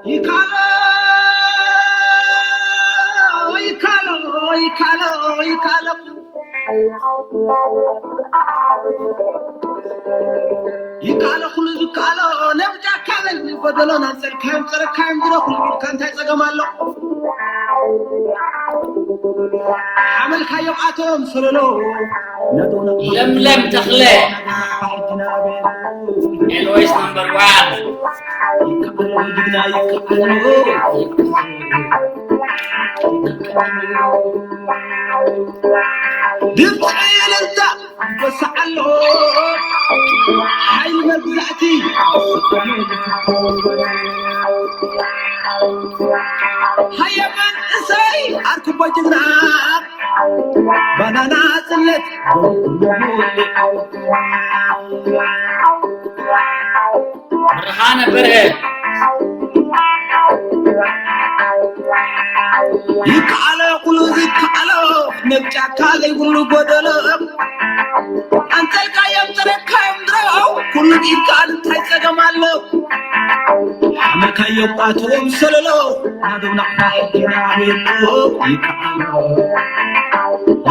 ይካሎ ይካሎ ይካሎ ይካሎ ይካሎ ኩሉ ዝካሎ ነብጃ ካበል ጎደሎ ናንፀልካዮም ፀረካዮም ግረ ኩሉ ኢልካ እንታይ ፀገም ኣሎ? ሓመልካዮም ኣቶም ሰለሎ ለምለም ተኽለ always number one። ድምፂ እልልታ ይጎስዓሎ ሓይሊ መግዛእቲ ሃየ መንእሰይ ኣርክቦ ጅግና ባናና ጽለት ብርሃነ በርሀ ይከኣሎ ኩሉ ዝከኣሎ ነብ ጫካ ዘይብሉ ጎደሎ ኣንጸልካዮም ጥረካዮም ድሮ ኩሉ ይከኣል እንታይ ጸገም ኣሎ ሓመካዮም ኣትዎም ሰለሎ ናደው ናዕና ሕድና ቤሎ ይከኣሎ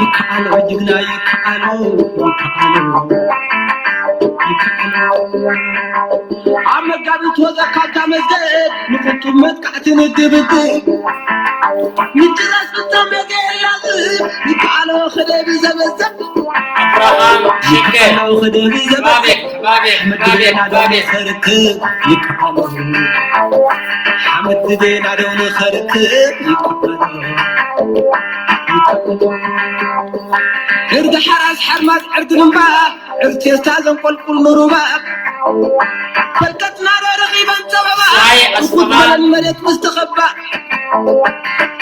ይከኣሎ ጅግና ይከኣሎ ይከኣሎ ይከኣሎ ኣብ መጋቢት ወፀ ካብታ መስገድ ንፍጹም መጥቃዕቲ ንድብድብ ምጭራስ ፍታም የገላዝ ይከኣሎ ክደቢ ዘበዘብ ኣብርሃም ሽከ ይከኣሎ ክደቢ ዘበዘብ ባቤክ ባቤክ ባቤክ ባቤክ ሰርክብ ይከኣሎ ሓመድ ዜና ደው ንኸርክብ ይከኣሎ ዕርዲ ሓራስ ሓርማዝ ዕርዲ ግንባር ዕርቴስታ ዘንቆልቁል ንሩባ በርከትና ረኺበን ጸበባ ሳይ ኣስመራ በለን መሬት ምስ ተኸባ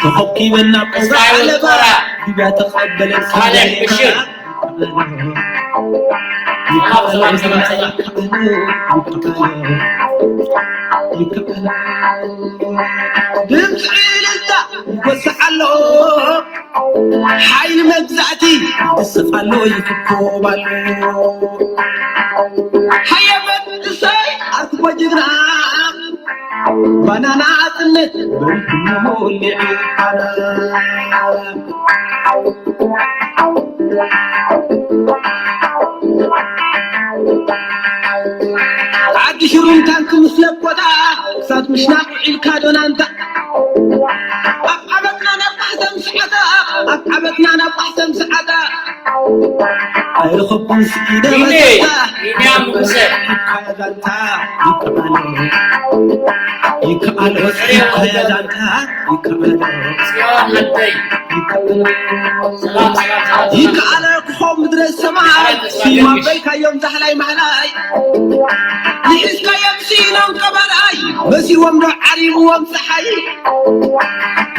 ተኸኪበን ናብ ቀዛ ዓለባ ዲብያ ተቐበለን ሳሌሕ ብሽር ድምፂ እልልታ ይጎስዕ ኣሎ ሓይሊ መግዛእቲ ይስቕ ኣሎ ይፍኮብ ኣሎ ሃየ መንእሰይ ኣርክቦ ጅግና ባናና ኣፅነት በሪኩሞ ወሊዑ ዓዲ ሽሩም ታንክ ምስ ለቆታ ክሳብ ምሽናቕ ውዒልካ ዶናንታ ኣብ ዓመትና ናብ ማሕተም ሰዓታ ኣብ ዓመትና ናብ ማሕተም ሰዓታ ኣይረኸብኩን ስኢደ ቢኒ መሰታ ቢንያም ንጉሰ ይካዛንታ ይከኣሎ ይከኣሎ ይካዛንታ ይከኣሎ ጽዮን ሓንተይ ሰላም ሰላም ሰላም ይከኣለ ክኾ ምድረ ሰማይ ሲማበይካዮም ዛሕላይ ማሕላይ ንሒዝካዮም ሲኖም ቀባላይ መሲዎም ዶ ዓሪብዎም ፀሓይ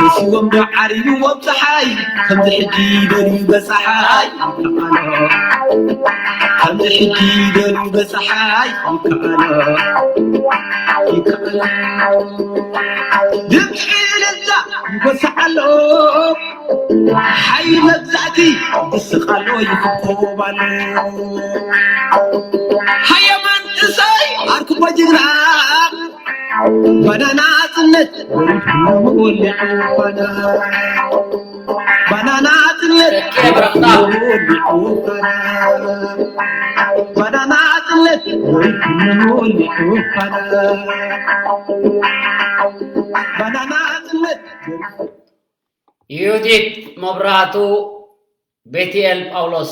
መሲዎም ዶ ዓሪብዎም ፀሓይ ከምዚ ሕጂ ደልዩ በፀሓይ ይከኣሎ ከምዚ ሕጂ ደልዩ በፀሓይ ይከኣሎ ይከኣሎ ድምፂ እልልታ ይጎስዕ ኣሎ ሓይሊ መግዛእቲ ይስቕ ኣሎ ይፍኮብ ኣሎ ሃየ መንእሰይ ኣርክቦ ጅግና ባናና ኣፅነት ወሊዑ ባና ባናና ኣፅነት ወሊዑ ባና ባናና ኣፅነት ወሊዑ ባና ባናና ኣፅነት ዩዲት መብራህቱ ቤትኤል ጳውሎስ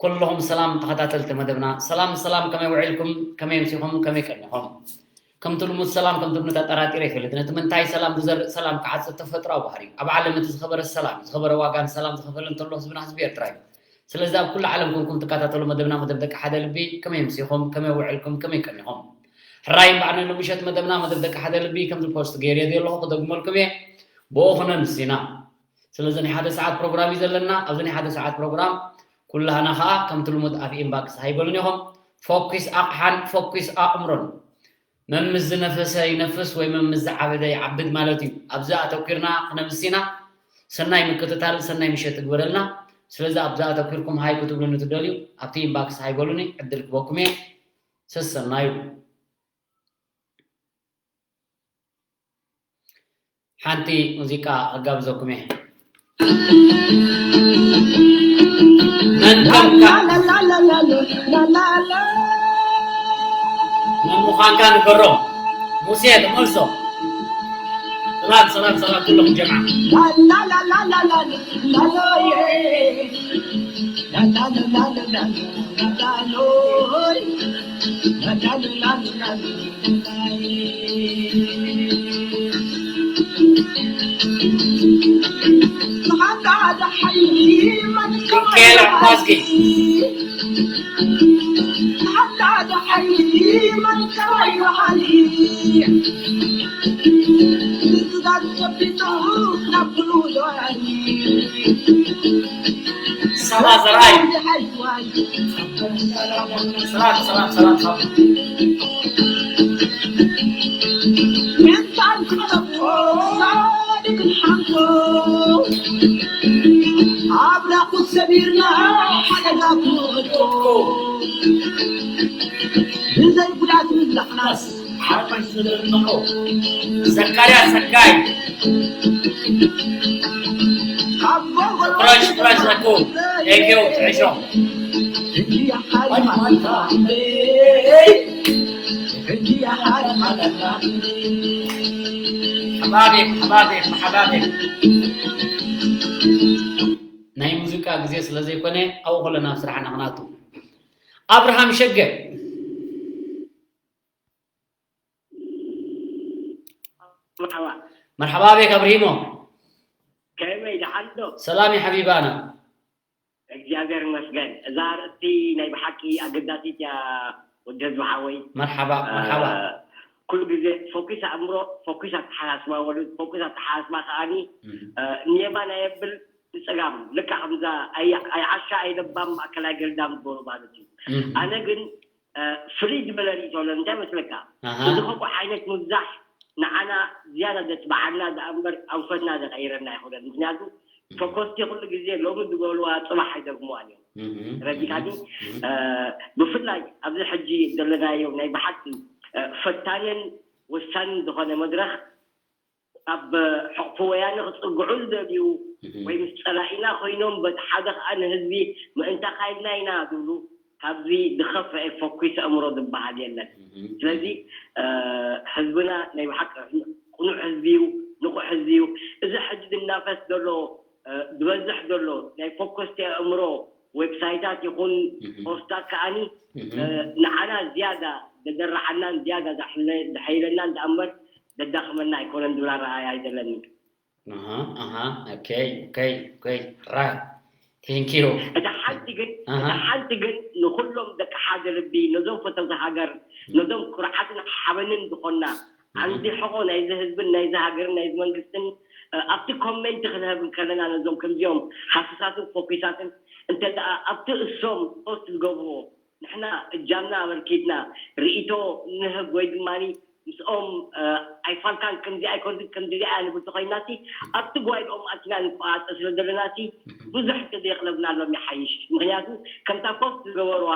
ኩልኹም ሰላም ተኸታተልቲ መደብና ሰላም ሰላም ከመይ ውዒልኩም ከመይ ኣምሲኹም ከመይ ቀኒኹም ከምቲ ልሙድ ሰላም ከምቲ ልሙድ ኣጠራጢረ ይፈልጥ ነቲ ምንታይ ሰላም ዝዘርእ ሰላም ክዓጽድ ተፈጥራዊ ባህሪ እዩ ኣብ ዓለም እቲ ዝኸበረ ሰላም እዩ ዝኸበረ ዋጋ ንሰላም ዝኸፈለ እንተሎ ህዝብና ህዝቢ ኤርትራ እዩ ስለዚ ኣብ ኩሉ ዓለም ኮንኩም ትከታተሉ መደብና መደብ ደቂ ሓደ ልቢ ከመይ ኣምሲኹም ከመይ ውዒልኩም ከመይ ቀኒኹም ሕራይ እምበኣር ንሎምሸት መደብና መደብ ደቂ ሓደ ልቢ ከምዚ ፖስት ገይረ ዘለኹ ክደግመልኩም እየ ብኡ ክነምስ ኢና ስለዚ ናይ ሓደ ሰዓት ፕሮግራም እዩ ዘለና ኣብዚ ናይ ሓደ ሰዓት ፕሮግራም ኩላህና ከዓ ከምቲ ልሙድ ኣብ ኢንባክስ ኣይበሉን ኢኹም ፎኪስ ኣቕሓን ፎኪስ ኣእምሮን መምስ ዝነፈሰ ይነፍስ ወይ መምስ ዝዓበደ ይዓብድ ማለት እዩ ኣብዚ ኣተኪርና ክነምስ ኢና ሰናይ ምክትታል፣ ሰናይ ምሸት ትግበረልና። ስለዚ ኣብዛ ኣተኲርኩም ሃይ ክትብሉኒ ትደልዩ ኣብቲ ኢንባክስ ሃይ በሉኒ፣ ዕድል ክበኩም እየ። ሰሰናዩ። ሓንቲ ሙዚቃ ኣጋብዘኩም እየ። መን ከምካ መን ምዃንካ ንገሮም። ሙሴ ተመልሶ። ሰላም ሰላም ሰላም ኩሎም ጀምዓ። ሚካኤል ኣሕዋዝጊ። ሳባ ዘርኣይ። ሰላም፣ ሰላም፣ ሰላም፣ ሰላም። ኣምላኹ ሰቢርና ሓደጋ ክወድቆ ብዘይ ጉዳት ንብላዕናስ ሓፋሽ ዝደንቆ ዘካርያስ ጸጋይ ካብ ጎልጎል ፍራሽ ፍራሽ ዘኮ ኤጌው ትዕሾ እንዲያ ሓይማኖት ሕጂ ሓይማኖት ሓባቢብ ሓባቢብ ሓባቢብ ናይ ሙዚቃ ግዜ ስለ ዘይኮነ ኣብኡ ከሎ ናብ ስራሕና ክናቱ ኣብርሃም ሸገ መርሓባ መርሓባ ቤክ ኣብርሂሞ ከመይ ደሓን ዶ ሰላም እዩ ሓቢባና እግዚኣብሔር ይመስገን። እዛ ኣርእስቲ ናይ ብሓቂ ኣገዳሲት እያ ወዲ ህዝቢ ሓወይ። መርሓባ መርሓባ። ኩሉ ግዜ ፎኪስ ኣእምሮ፣ ፎኪስ ኣተሓሳስባ ወሉድ፣ ፎኪስ ኣተሓሳስባ ከዓኒ ንየማን ኣየብል ንፀጋም ልክዕ ከምዛ ኣይዓሻ ኣይለባም ማእከላይ ገልዳም ዝበሉ ማለት እዩ። ኣነ ግን ፍልይ ዝበለ ርእይቶ ኣሎ። እንታይ መስለካ? እዚ ከምኡ ዓይነት ምብዛሕ ንዓና ዝያዳ ዘትብዓና ደኣ እምበር ኣንፈትና ዘቐይረና ኣይኮነን። ምክንያቱ ፈኮስቲ ኩሉ ግዜ ሎሚ ዝበልዋ ጽባሕ ኣይደግምዋን እዮም። ረዲካኒ? ብፍላይ ኣብዚ ሕጂ ዘለናዮ ናይ ብሓቂ ፈታንን ወሳንን ዝኾነ መድረኽ ኣብ ሕቕፊ ወያነ ክጽግዑ ዝደልዩ ወይ ምስ ጸላኢና ኮይኖም በቲ ሓደ ከኣ ንህዝቢ ምእንታ ካይድና ኢና ዝብሉ ካብዚ ዝኸፍአ ፎኪስ ኣእምሮ ዝበሃል የለን። ስለዚ ህዝብና ናይ ብሓቂ ቅኑዕ ህዝቢ እዩ፣ ንቑሕ ህዝቢ እዩ። እዚ ሕጂ ዝናፈስ ዘሎ ዝበዝሕ ዘሎ ናይ ፎኮስቲ ኣእምሮ ዌብሳይታት ይኹን ፖስታት ከዓኒ ንዓና ዝያዳ ዘደርዓናን ዝያዳ ዘሕይለናን ደኣ እምበር ዘዳኽመና ኣይኮነን ዝብል ኣረኣእያ እዩ ዘለኒ። ኣሃ ኣሃ ኦኬ ኦኬ ኦኬ ራይት ቴንክ ዩ። እታ ሓንቲ ግን እታ ሓንቲ ግን ንኹሎም ደቂ ሓደ ልቢ ነዞም ፈተውቲ ሃገር ነዞም ኩርዓትን ሓበንን ዝኾንና ዓንዲ ሕቖ ናይዚ ህዝብን ናይዚ ሃገርን ናይዚ መንግስትን ኣብቲ ኮሜንት ክንህብ እንከለና ነዞም ከምዚኦም ሃሱሳትን ፎኪሳትን እንተ ደኣ ኣብቲ እሶም ፖስት ዝገብርዎ ንሕና እጃምና ኣበርኪትና ርእይቶ ንህብ ወይ ድማ ምስኦም ኣይፋልካን ከምዚ ኣይኮንክን ከምዚ እያ ንብል ተኮይናሲ ኣብቲ ጓይልኦም ኣቲና ንቆጻጸር ስለ ዘለናሲ ብዙሕ ግዜ የቕለብናሎም ይሓይሽ። ምክንያቱ ከምታ ፖስት ዝገበርዋ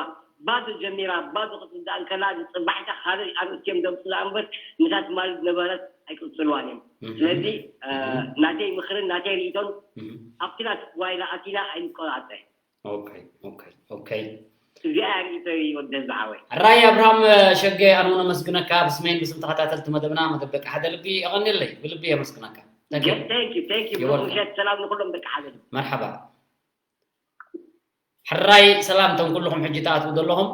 ባዶ ጀሚራ ባዶ ክትውዳእ እንከላ ንፅባሒታ ካልእ ኣርእስቲ እዮም ዘምፅኡ ደኣ እምበር ነታ ትማሊ ዝነበረት ኣይቅፅልዋን እዮም። ስለዚ ናተይ ምክርን ናተይ ርእይቶን ኣብቲ ናት ጓይላ ኣቲና ኣይንቆጻጸር። ኦኬ ኦኬ ኦኬ እዚኣ ርእይቶይ ወዲ ህዝቢ ሓወይ። ሕራይ ኣብርሃም ሸገ ኣነ እውን ኣመስግነካ ብስመይን ብስም ተኸታተልቲ መደብና መደብ ደቂ ሓደ ልቢ የቐንየለይ ብልቢ የመስግነካ። Thank you. Thank you, thank you. You're welcome. ምሸት ሰላም ንኩሎም ደቂ ሓደ ልቢ። መርሓባ። ሕራይ ሰላም እቶም ኩልኹም ሕጂ ትኣትዉ ዘለኹም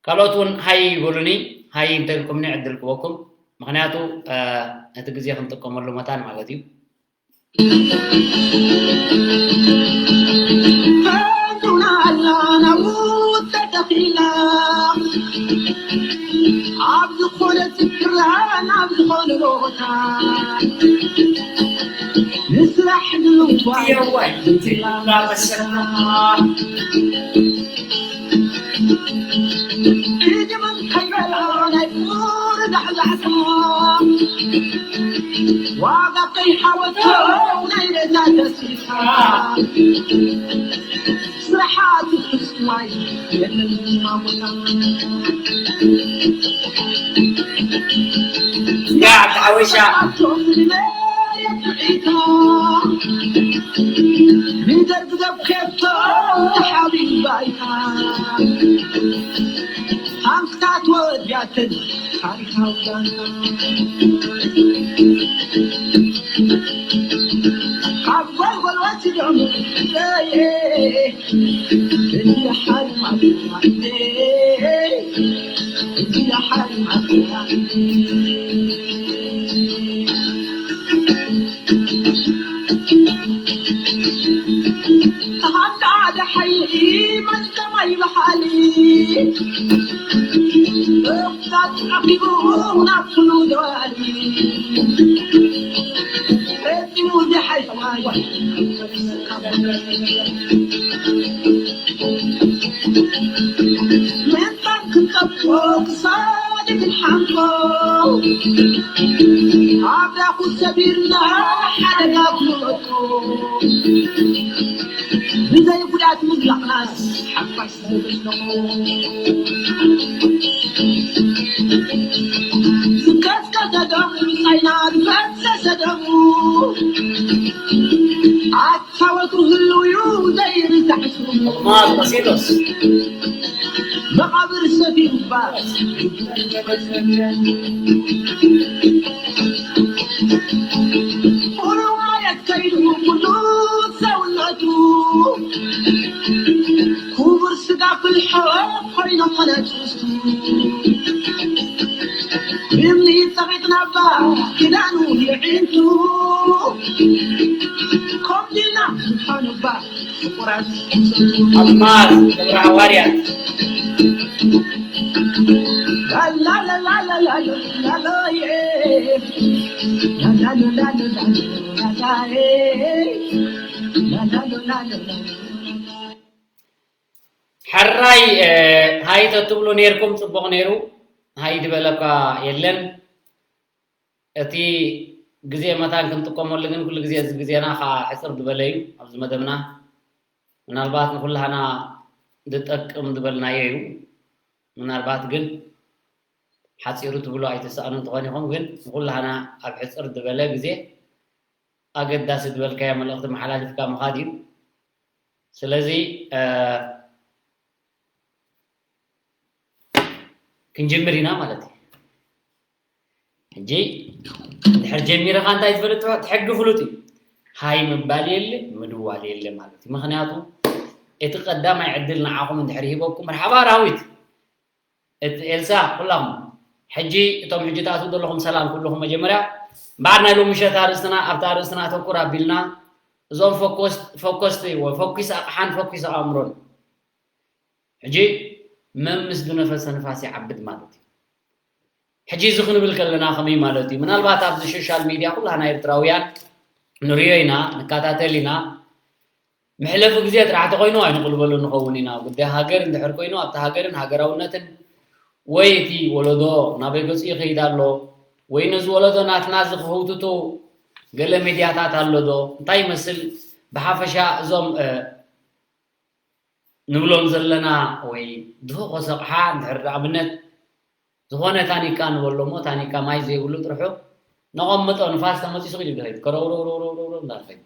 ካልኦት እውን ሃይ ይበሉኒ። ሃይ እንተልኩምኒ ዕድል ክበኩም ምክንያቱ ነቲ ግዜ ክንጥቀመሉ መታን ማለት እዩ። ፈንቱና ኣላ ናብኡ ተተኺላ ኣብ ዝኾነ ስፍራ ናብ ዝኾነ ቦታ ንስራሕ ንልዋይ የዋይ እናበሰና ዋጋ ከይሓወቶ ናይ ረዛ ተሲሳ ስራሓት ፍጹማይ የለን ማሞታ። ያ ዓዲ ሓበሻ ኣቶም ንመሬት ርዒታ ንደርግገብ ከቶ ተሓቢባይታ ሃንክታት ወድያትን ታሪኻዊ ዛንታ ካብ ጎልጎል ወሲዶም እየ እዚ ሓርማት እዚ ሓርማት ተሃንዳ ደሓይ መን ከማይ በሓሊ እኽታት ዓቂቡ ናብ ኩሉ ደዋሊ ፈጺሙ ደሓይ ሰማይ ምንታን ክንጠብቆ ክሳድ ክንሓንቆ ኣብራኹ ሰቢርና ሓደጋ ክወድቆ ብዘይ ጉዳት ምዝላቕናስ ሓፋሽ ዝብል ኣለኹ። ዝቀዝቀዘ ደሙ ምሳይና ዝፈሰሰ ደሙ ኣታ ወትሩ ህልው እዩ ዘይርሳዕ ስሙ። ማርቆሲኖስ መቓብር ሰፊሩ እባ ቁሩብ ማለት ከይዱ ኩሉ ሰውነቱ ክቡር ስጋ ፍልሖ ኮይኖም መለቱ እምኒ ጸቒጥና እባ ክዳኑ የዒንቱ ኮምዲና ዝኾኑ እባ ፍቑራት ኣልማዝ ክብሪ ሃዋርያት ሕራይ ሃይ ተትብሉ ነይርኩም ጽቡቕ ነይሩ። ሃይ ዝበለኳ የለን። እቲ ግዜ መታን ክንጥቀመሉ ግን ኩሉ ግዜ እዚ ግዜና ከዓ ሕፅር ዝበለ እዩ። ኣብዚ መደብና ምናልባት ንኩላህና ዝጠቅም ዝበልናዮ እዩ። ምናልባት ግን ሓፂሩ ትብሉ ኣይትሰኣኑ እንትኾን ኢኹም፣ ግን ንኩላህና ኣብ ሕፅር ዝበለ ግዜ ኣገዳሲ ዝበልካዮ መልእኽቲ መሓላሊፍካ ምኻድ እዩ። ስለዚ ክንጅምር ኢና ማለት እዩ። ሕጂ እንድሕር ጀሚርኻ እንታይ ትፈልጥ ትሕጊ ፍሉጥ እዩ። ሃይ ምባል የለ ምድዋል የለ ማለት እዩ። ምክንያቱ እቲ ቀዳማይ ዕድል ንዓኹም እንድሕር ሂበኩም መርሓባ ራዊት እቲ ኤልሳ ኩላኹም ሕጂ እቶም ሕጂ ትኣትዉ ዘለኹም ሰላም ኩልኹም መጀመርያ በዓል ናይ ሎሚ ምሸት ኣርእስትና ኣብታ ኣርእስትና ኣተኩር ኣቢልና እዞም ፎኮስቲ ፎኪስ ኣቕሓን ፎኪስ ኣእምሮን ሕጂ መምስ ዝነፈሰ ንፋስ ይዓብድ ማለት እዩ። ሕጂ እዚ ክንብል ከለና ከመይ ማለት እዩ? ምናልባት ኣብዚ ሶሻል ሚድያ ኩላና ኤርትራውያን ንሪኦ ኢና፣ ንከታተል ኢና። መሕለፊ ግዜ ጥራሕ ተኮይኑ ኣይንቕልበሉ ንኸውን ኢና። ጉዳይ ሃገር እንድሕር ኮይኑ ኣብቲ ሃገርን ሃገራውነትን ወይ እቲ ወለዶ ናበይ ገጹ ይኸይድ ኣሎ ወይ ነዚ ወለዶ ናትና ዝኽህውትቱ ገለ ሚድያታት ኣሎ ዶ እንታይ ይመስል? ብሓፈሻ እዞም ንብሎም ዘለና ወይ ዝፈኾሰ ኣቕሓ እንድሕር ንኣብነት ዝኾነ ታኒካ ንበሎ እሞ ታኒካ ማይ ዘይብሉ ጥርሑ ነቐምጦ ንፋስ ተመፂሱ ክጅብ ይኸይድ ከረውረውረውረውረው እንዳልኸይድ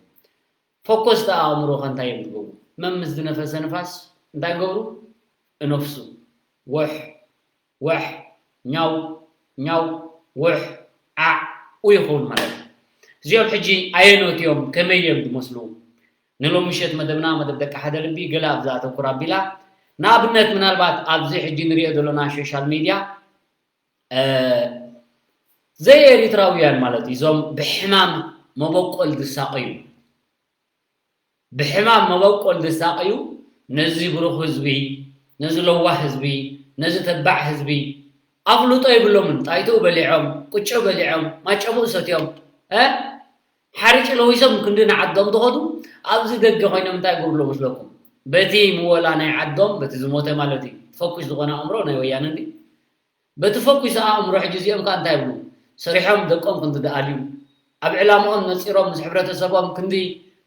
ፎኮስ ተኣእምሮ ከ እንታይ እዮም ዝገብሩ መምስ ዝነፈሰ ንፋስ እንታይ ገብሩ እነፍሱ ወሕ ወሕ ኛው ኛው ወሕ ዓዕ ይኸውን ማለት እዩ። እዚኦም ሕጂ ኣየኖት እዮም ከመይ እዮም ዝመስሉ ንሎም ምሸት መደብና መደብ ደቂ ሓደ ልቢ ገለ ኣብዚ ኣተኩር ኣቢላ ንኣብነት ምናልባት ኣብዚ ሕጂ ንሪኦ ዘለና ሶሻል ሚድያ ዘይ ኤሪትራውያን ማለት እዩ እዞም ብሕማም መበቆል ዝሳቀዩ ብሕማም መበቆል ዝሳቀዩ ነዚ ብሩኽ ህዝቢ ነዚ ለዋህ ህዝቢ ነዚ ተባዕ ህዝቢ ኣፍልጦ የብሎምን ጣይትኡ በሊዖም ቁጭ በሊዖም ማጨሙኡ ሰትዮም እ ሓርጭ ለዊሶም ክንዲ ንዓዶም ዝኸዱ ኣብዚ ደገ ኮይኖም እንታይ ይገብርሎ መስለኩም? በቲ ምወላ ናይ ዓዶም በቲ ዝሞተ ማለት እዩ ፈኩስ ዝኾነ ኣእምሮ ናይ ወያነ እንዲ በቲ ፈኩስ ኣእምሮ ሕጂ እዚኦም ከዓ እንታይ ይብሉ? ሰሪሖም ደቆም ክንዲ ዝኣልዩ ኣብ ዕላምኦም ነፂሮም ምስ ሕብረተሰቦም ክንዲ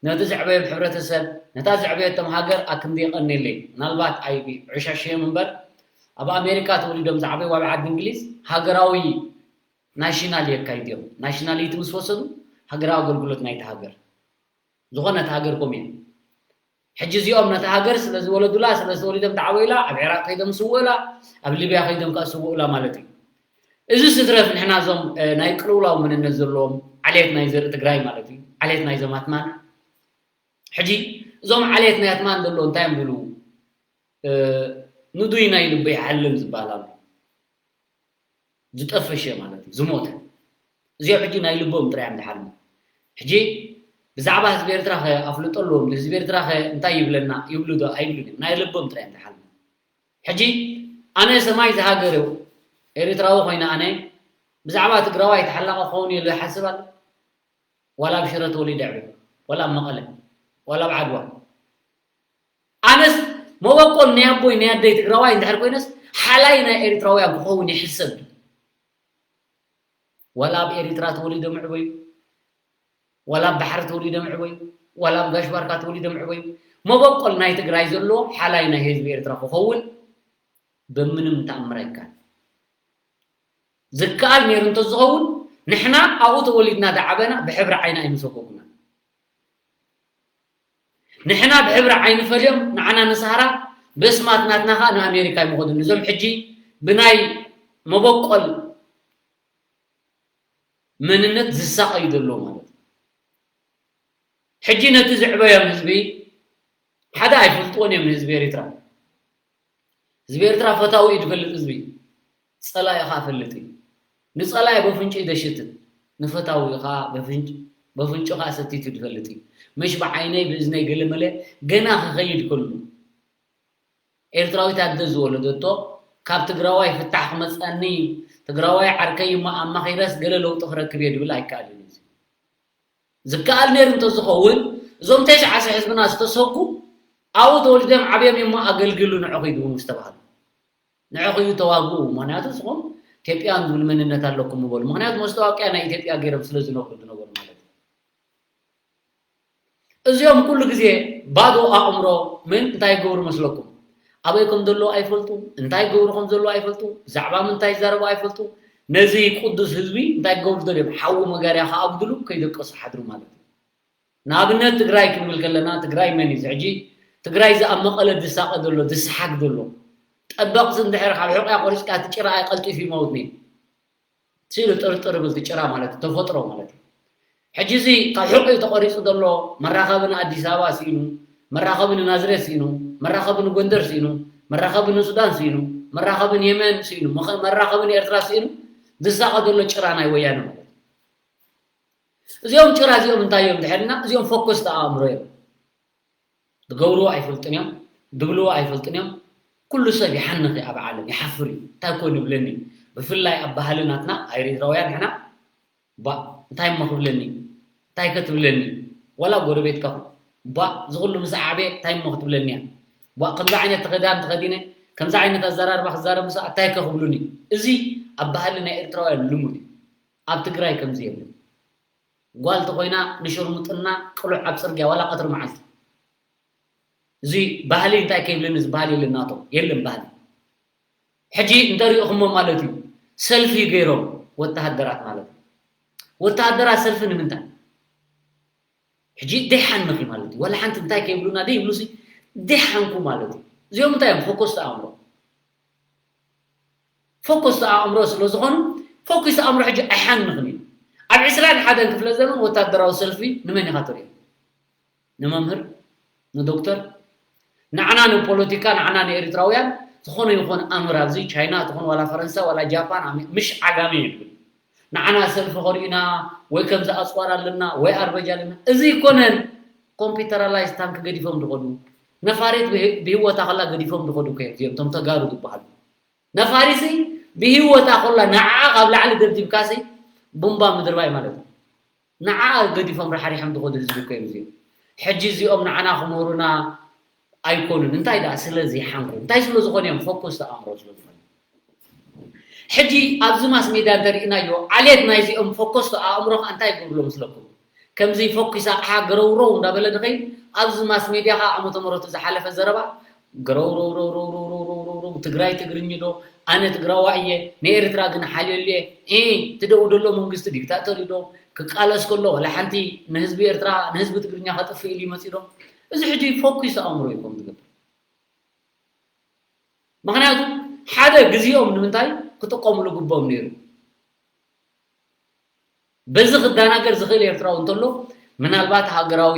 ነቲ ዘዕበዮም ሕብረተሰብ ነታ ዘዕበየቶም ሃገር ኣክንዲ የቐንየለይ። ምናልባት ኣይዕሻሽዮም እምበር ኣብ ኣሜሪካ ተወሊዶም ዝዓበዩ ኣብ ዓዲ እንግሊዝ ሃገራዊ ናሽናል የካይድዮም። ናሽናሊቲ ምስ ወሰዱ ሃገራዊ ኣገልግሎት ናይቲ ሃገር ዝኾነት ሃገር ኮም እዮም። ሕጂ እዚኦም ነታ ሃገር ስለ ዝወለዱላ ስለ ዝተወሊዶም ተዓበዩላ ኣብ ዒራቅ ከይዶም ስውእላ ኣብ ሊብያ ከይዶም ከዓ ስውእላ ማለት እዩ። እዚ ስትረፍ ንሕና እዞም ናይ ቅልውላው መንነት ዘለዎም ዓሌት ናይ ዘርኢ ትግራይ ማለት እዩ። ዓሌት ናይ ዘማትማን ሕጂ እዞም ዓሌት ናይ ኣትማን ዘለዉ እንታይ እዮም ዝብሉ? ንዱይ ናይ ልቡ ይሓልም ዝበሃል ኣሎ። ዝጠፈሸ ማለት እዩ ዝሞተ። እዚኦም ሕጂ ናይ ልቦም ጥራይ እዮም ዝሓልሙ። ሕጂ ብዛዕባ ህዝቢ ኤርትራ ከ ኣፍልጦ ኣለዎም፣ ህዝቢ ኤርትራ ከ እንታይ ይብለና ይብሉ ዶ ኣይብሉን እዮም። ናይ ልቦም ጥራይ እዮም ዝሓልሙ። ሕጂ ኣነ ሰማይ ዝሃገር ኤርትራዊ ኮይነ ኣነ ብዛዕባ ትግራዋይ ተሓላቂ ክኸውን እየ ኢሉ ይሓስብ ኣሎ? ዋላ ኣብ ሽረ ተወሊደ ዕብየ፣ ዋላ ኣብ መቐለ፣ ዋላ ኣብ ዓድዋ። ኣነስ መበቆል ናይ ኣቦይ ናይ ኣደይ ትግራዋይ እንድሕር ኮይነስ ሓላይ ናይ ኤርትራውያን ክኸውን ይሕሰብ። ዋላ ኣብ ኤርትራ ተወሊደ ምዕበዩ፣ ዋላ ኣብ ባሕሪ ተወሊደ ምዕበዩ፣ ዋላ ኣብ ጋሽ ባርካ ተወሊደ ምዕበዩ፣ መበቆል ናይ ትግራይ ዘሎ ሓላይ ናይ ህዝቢ ኤርትራ ክኸውን ብምንም ተኣምር ኣይከኣል። ዝከኣል ነይሩ እንተዝኸውን ንሕና ኣብኡ ተወሊድና ዝዓበና ብሕብሪ ዓይኒ ኣይምሰጎጉና። ንሕና ብሕብሪ ዓይኒ ፈልዮም ንዓና ንሳህራ በስማት ናትና ከዓ ንኣሜሪካ ይመኸዱን እዞም ሕጂ ብናይ መበቆል መንነት ዝሳቐዩ ዘለዉ ማለት እዩ። ሕጂ ነቲ ዝዕበዮም ህዝቢ ሓደ ኣይፈልጥዎን እዮም ንህዝቢ ኤርትራ። ህዝቢ ኤርትራ ፈታዊ እዩ ዝፈልጥ ህዝቢ፣ ጸላኢ ኸዓ ፈልጥ እዩ። ንጸላኢ በፍንጭ እዩ ዘሽትት፣ ንፈታዊ ኸዓ በፍንጭ በፍንጭ ኸዓ ሰቲቱ ዝፈልጥ እዩ። ምሽ ብዓይነይ ብእዝነይ ገለመለ ገና ክኸይድ ከሉ ኤርትራዊት ኣደ ዝወለደቶ ካብ ትግራዋይ ፍታሕ ክመፀኒ ትግራዋይ ዓርከይ እሞ ኣማኺረስ ገለ ለውጢ ክረክብ እየ ዝብል ኣይከኣልን እዩ። ዝከኣል ነይሩ እንተዝኸውን እዞም ተሽዓሰ ህዝብና ዝተሰጉ ኣብኡ ተወሊዶም ዓብዮም እሞ ኣገልግሉ ንዕኹ ይድቡ ምስ ተባህሉ ንዕኹ እዩ ተዋግኡ። ምክንያቱ ንስኹም ኢትዮጵያን ዝብል መንነት ኣለኩም ምበሉ። ምክንያቱ መስታወቅያ ናይ ኢትዮጵያ ገይሮም ስለ ዝነብሩ ዝነበሩ ማለት እዩ። እዚኦም ኩሉ ግዜ ባዶ ኣእምሮ ምን እንታይ ይገብሩ መስለኩም? ኣበይ ከም ዘለዉ ኣይፈልጡ፣ እንታይ ይገብሩ ከም ዘለዉ ኣይፈልጡ፣ ብዛዕባ ምንታይ ይዛረቡ ኣይፈልጡ። ነዚ ቅዱስ ህዝቢ እንታይ ክገብሩ ደልዮም? ሓዊ መጋርያ ከኣጉድሉ ከይደቀሱ ሓድሩ ማለት እዩ። ንኣብነት ትግራይ ክንብል ከለና ትግራይ መን እዩ? ሕጂ ትግራይ እዚ ኣብ መቐለ ዝሳቐ ዘሎ ዝሰሓግ ዘሎ ጠበቕሲ እንድሕር ካብ ሕቑያ ቆሪፅካ እቲ ጭራ ኣይቀልጢፉ ይመውት ነይ ሲሉ ጥርጥር ብል ጭራ ማለት እዩ፣ ተፈጥሮ ማለት እዩ። ሕጂ እዚ ካብ ሕቑ ተቆሪፁ ዘሎ መራኸቢ ንኣዲስ ኣበባ ስኢኑ፣ መራኸቢ ንናዝሬት ስኢኑ፣ መራኸቢ ንጎንደር ስኢኑ፣ መራኸቢ ንሱዳን ስኢኑ፣ መራኸቢ ንየመን ስኢኑ፣ መኸ- መራኸቢ ንኤርትራ ስኢኑ ዝሳቐ ዘሎ ጭራ ናይ ወያነ ማለት እዩ። እዚኦም ጭራ እዚኦም እንታይ እዮም ድሕርና? እዚኦም ፈኮስቲ ኣእምሮ እዮም። ዝገብርዎ ኣይፈልጥን እዮም፣ ዝብልዎ ኣይፈልጥን እዮም። ኩሉ ሰብ ይሓንኽ እዩ ኣብ ዓለም፣ ይሓፍር እዩ። እንታይ ኮን ይብለኒ? ብፍላይ ኣብ ባህሊ ናትና ኤርትራውያን ንሕና ባ እንታይ እሞ ክብለኒ? እንታይ ከ ትብለኒ? ዋላ ጎረቤትካ ኹን ባ ዝኹሉ ምስ ዓበየ እንታይ እሞ ክትብለኒ እያ? ባ ከምዚ ዓይነት ክዳን ተኸዲነ ከምዚ ዓይነት ኣዘራርባ ክዛረብ ምስ ኣታይ ከ ክብሉኒ? እዚ ኣብ ባህሊ ናይ ኤርትራውያን ልሙድ እዩ። ኣብ ትግራይ ከምዚ የለን። ጓል ተኾይና ንሽርሙጥና ቅሉዕ ኣብ ፅርግያ ዋላ ቀትሪ መዓልቲ እዚ ባህሊ እንታይ ከይብለኒ ዝበሃል የለን ናቶም የለን ባህሊ። ሕጂ እንተሪእኹሞ ማለት እዩ ሰልፊ ገይሮም ወተሃደራት ማለት እዩ። ወተሃደራት ሰልፊ ንምንታይ? ሕጂ ደይሓንኽ እዩ ማለት እዩ። ዋላ ሓንቲ እንታይ ከይብሉና ደይብሉሲ ደይሓንኩ ማለት እዩ። እዚኦም እንታይ እዮም ፈኮስቲ ኣእምሮ ፈኮስቲ ኣእምሮ ስለ ዝኾኑ ፈኩስ ኣእምሮ ሕጂ ኣይሓንኽን እዩ። ኣብ ዕስራን ሓደን ክፍለ ዘመን ወታደራዊ ሰልፊ ንመን ኢኻ ትሪኦ? ንመምህር፣ ንዶክተር፣ ንዓና ንፖለቲካ ንዓና ንኤርትራውያን ዝኾነ ይኾን ኣምር ኣብዚ ቻይና ትኾን ዋላ ፈረንሳ ዋላ ጃፓን ኣሜ- ምሽ ዓጋመ የድብል። ንዓና ሰልፊ ከርእዩና ወይ ከምዚ ኣፅዋር ኣለና ወይ ኣርበጃ ኣለና እዚ ይኮነን። ኮምፒውተራላይዝ ታንክ ገዲፎም ዝኸዱ ነፋሪት ብህ- ብህይወታ ከላ ገዲፎም ዝኸዱ እኮ እዮም እዚኦም እቶም ተጋሩ ዝበሃሉ። ነፋሪሲ ብህይወታ ኮላ ንዓኣ ካብ ላዕሊ ደብዲብካሲ ቡምባ ምድርባይ ማለት እዩ። ንዓኣ ገዲፎም ራሕሪሖም ዝኸዱ ህዝቢ እኮ እዮም እዚኦም። ሕጂ እዚኦም ንዓና ክምህሩና ኣይኮኑን። እንታይ ደኣ ስለ ዘይሓንኩ እንታይ ስለ ዝኾኑ እዮም? ፈኮስቲ ኣእምሮ ስለ ዝኾኑ። ሕጂ ኣብዚ ማስ ሜድያ እንተርኢናዮ ዓሌት ናይዚኦም ፈኮስቶ ኣእምሮ ከዓ እንታይ ይገብርሎ መስለኩም? ከምዚ ፈኩስ ኣቕሓ ገረውረው እንዳበለ ንኸይድ ኣብዚ ማስ ሜድያ ከዓ ዓመተ ምሕረቱ ዝሓለፈ ዘረባ ገረውረውረውረውረውረውረው ትግራይ ትግርኝ ዶ ኣነ ትግራዋ እየ ንኤርትራ ግን ሓልየሉ እየ እ ትደኡ ደሎ መንግስቲ ዲክታተር ዶ ክቃለስ ከሎ ወላ ሓንቲ ንህዝቢ ኤርትራ ንህዝቢ ትግርኛ ከጥፍእ ኢሉ ይመፅእ ዶ? እዚ ሕጂ ፈኩስ ኣእምሮ እዩ ከም ዝገብር። ምክንያቱ ሓደ ግዜኦም ንምንታይ ክጥቀምሉ ግቦም ነይሩ። በዚ ክደናገር ዝኽእል ኤርትራዊ እንተሎ ምናልባት ሃገራዊ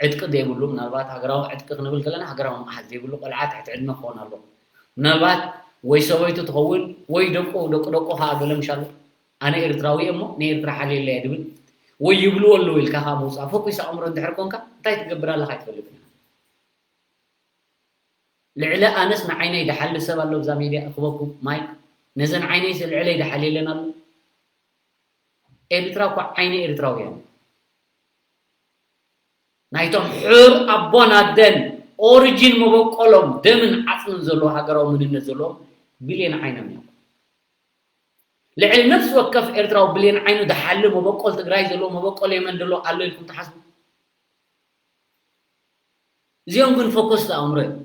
ዕጥቂ ዘይብሉ ምናልባት ሃገራዊ ዕጥቂ ክንብል ከለና ሃገራዊ መቕሓት ዘይብሉ ቆልዓ ትሕቲ ዕድመ ክኸውን ኣለዎ። ምናልባት ወይ ሰበይቱ ትኸውን ወይ ደቁ ደቂ ደቁ ከዓ ገለ ምሻሉ ኣነ ኤርትራዊ እየ እሞ ንኤርትራ ሓልየለያ ድብል ወይ ይብልዎ ኣለዉ ኢልካ ከዓ ምውፃእ ፈኩስ ኣእምሮ እንድሕር ኮንካ እንታይ ትገብር ኣለካ ኣይትፈልጥን ኢኻ። ልዕሊ ኣነስ ንዓይነይ ድሓሊ ሰብ ኣሎ ብዛ ሜድያ እኽበኩም ማይክ ነዘን ዓይነይስ ልዕለይ ድሓሊ የለን ኣሎ። ኤርትራ እኮ ዓይኒ ኤርትራውያን ናይቶም ሕር ኣቦን ኣደን ኦሪጂን መበቆሎም ደምን ዓፅምን ዘለዎ ሃገራዊ መንነት ዘለዎም ቢልየን ዓይኖም እዮም። ልዕሊ ነፍሲ ወከፍ ኤርትራዊ ብሌን ዓይኑ ድሓሊ መበቆል ትግራይ ዘለዎ መበቆል የመን ደሎ ኣሎ ኢልኩም ትሓስቡ? እዚኦም ግን ፈኮስቲ ኣእምሮ እዮም።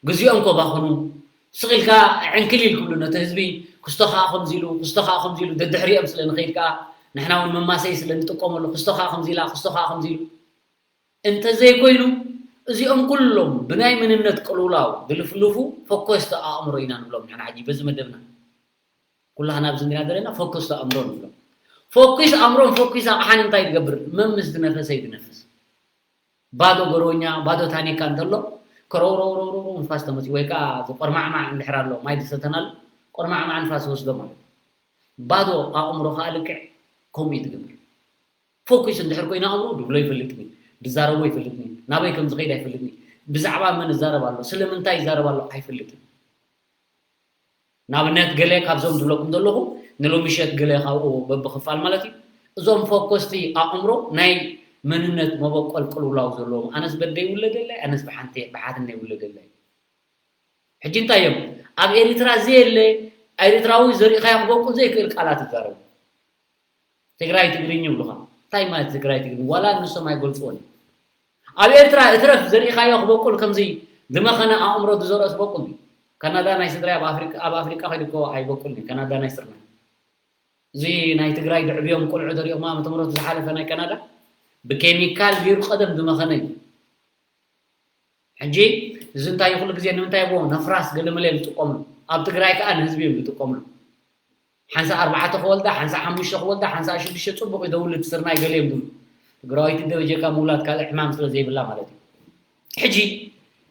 ግዜኦም ከባኽኑ ስቕ ኢልካ ዕንክሊል ክብሉ ነቲ ህዝቢ ክስቶ ከዓ ከምዚ ኢሉ ክስቶ ከዓ ከምዚ ኢሉ ደድሕሪኦም ስለ ንኸይድ ከዓ ንሕና እውን መማሰይ ስለ ንጥቀመሉ ክስቶ ከዓ ከምዚ ኢላ ክስቶ ከዓ ከምዚ ኢሉ እንተዘይኮይኑ እዚኦም ኩሎም ብናይ መንነት ቅልውላው ዝልፍልፉ ፈኮስቲ ኣእምሮ ኢና ንብሎም ንሕና ሕጂ በዚ መደብና ኩላህና ኣብዚ እንዲና ዘለና ፈኩስ ኣእምሮ ንብሎ። ፈኩስ ኣእምሮን ፈኩስ ኣቕሓን እንታይ ትገብር? መምስ ዝነፈሰ ይድነፍስ። ባዶ ጎረኛ፣ ባዶ ታኒካ እንተሎ ከረውረውረውረው ንፋስ ተመፅኡ ወይ ከዓ ቆርማዕማዕ እንድሕር ኣሎ ማይ ዝሰተናሉ ቆርማዕማዕ ንፋስ ይወስዶ ማለት እዩ። ባዶ ኣእምሮ ከዓ ልክዕ ከምኡ እዩ ትገብር። ፈኩስ እንድሕር ኮይኑ ኣእምሮ ድብሎ ይፈልጥኒ፣ ድዛረቦ ይፈልጥኒ፣ ናበይ ከም ዝኸይድ ኣይፈልጥኒ፣ ብዛዕባ መን እዛረብ ኣሎ፣ ስለምንታይ ይዛረብ ኣሎ ኣይፈልጥን። ንኣብነት ገለ ካብዞም ዝብለኩም ዘለኹ ንሎሚ ምሸት ገለ ካብኡ በብኽፋል ማለት እዩ እዞም ፈኮስቲ ኣእምሮ ናይ መንነት መበቆል ቅልውላው ዘለዎም ኣነስ በደ ይውለደለይ ኣነስ ብሓንቲ ብሓትነ ይውለደለይ ሕጂ እንታይ እዮም ኣብ ኤሪትራ ዘየለ ኤሪትራዊ ዘሪእኻዮ ክበቁል ዘይክእል ቃላት ይዛረቡ ትግራይ ትግርኝ ይብሉኻ እንታይ ማለት ትግራይ ትግርኝ ዋላ ንሶም ኣይገልፅዎን ኣብ ኤርትራ እትረፍ ዘሪእኻዮ ክበቁል ከምዚ ዝመኸነ ኣእምሮ ዝዘርኦ ዝበቁል እዩ። ካናዳ ናይ ስድራይ ኣብ ኣፍሪቃ ኣብ ኣፍሪቃ ከይዱ እኮ ኣይበቁልን እዩ። ካናዳ ናይ ስርናይ እዚ ናይ ትግራይ ድዕብዮም ቆልዑ ዘሪኦም ዓመተ ምህረቱ ዝሓለፈ ናይ ካናዳ ብኬሚካል ገይሩ ቀደም ዝመኸነ እዩ። ሕጂ እዚ እንታይ ኩሉ ግዜ ንምንታይ ይብዎ ነፍራስ ገለመለ እዮም ዝጥቀምሉ ኣብ ትግራይ ከዓ ንህዝቢ እዮም ዝጥቀምሉ ሓንሳ ኣርባዕተ ክወልዳ ሓንሳ ሓሙሽተ ክወልዳ ሓንሳ ሽዱሽተ ፅቡቅ ይደውል እቲ ስርናይ ገለ እዮም ዝብሉ ትግራወይቲ ደበጀካ ምውላድ ካልእ ሕማም ስለ ዘይብላ ማለት እዩ ሕጂ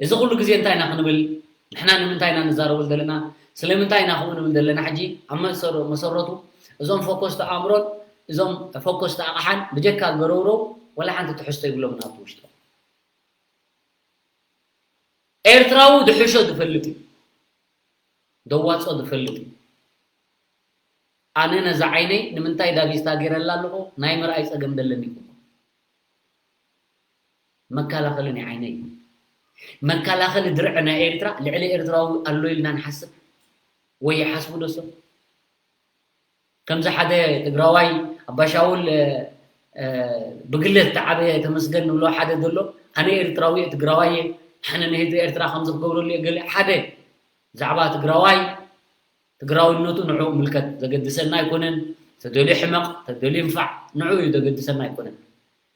እዚ ኩሉ ግዜ እንታይ ኢና ክንብል ንሕና ንምንታይ ኢና ንዛረበሉ ዘለና ስለምንታይ ኢና ከምኡ ንብል ዘለና ሕጂ ኣብ መሰረቱ እዞም ፈኮስቲ ኣእምሮን እዞም ፈኮስቲ ኣቕሓን ብጀካ ገረውረው ወላ ሓንቲ ትሕዝቶ ይብሎም ናብቲ ውሽጦም ኤርትራዊ ድሕሾ ዝፈልጥ እዩ። ደዋፅኦ ዝፈልጥ እዩ። ኣነ ነዛ ዓይነይ ንምንታይ ዳቪስታ ገይረላ ኣለኹ ናይ ምርኣይ ፀገም ዘለኒ ይኹን መከላኸሊ ናይ ዓይነይ እዩ። መከላኸሊ ድርዒ ናይ ኤርትራ ልዕሊ ኤርትራዊ ኣሎ ኢልና ንሓስብ ወይ ይሓስቡ ዶ ሰብ? ከምዚ ሓደ ትግራዋይ ኣባሻውል ብግለት ተዓበየ ተመስገን ንብሎ ሓደ ዘሎ ኣነ ኤርትራዊ እየ ትግራዋይ እየ ኣነ ንህዝቢ ኤርትራ ከምዚ ክገብረሉ እየ ገለ ሓደ ብዛዕባ ትግራዋይ ትግራዊነቱ ንዑ ምልከት ዘገድሰና ኣይኮነን ተደልዩ ሕመቕ ተደልዩ ንፋዕ ንዑ እዩ ዘገድሰና ኣይኮነን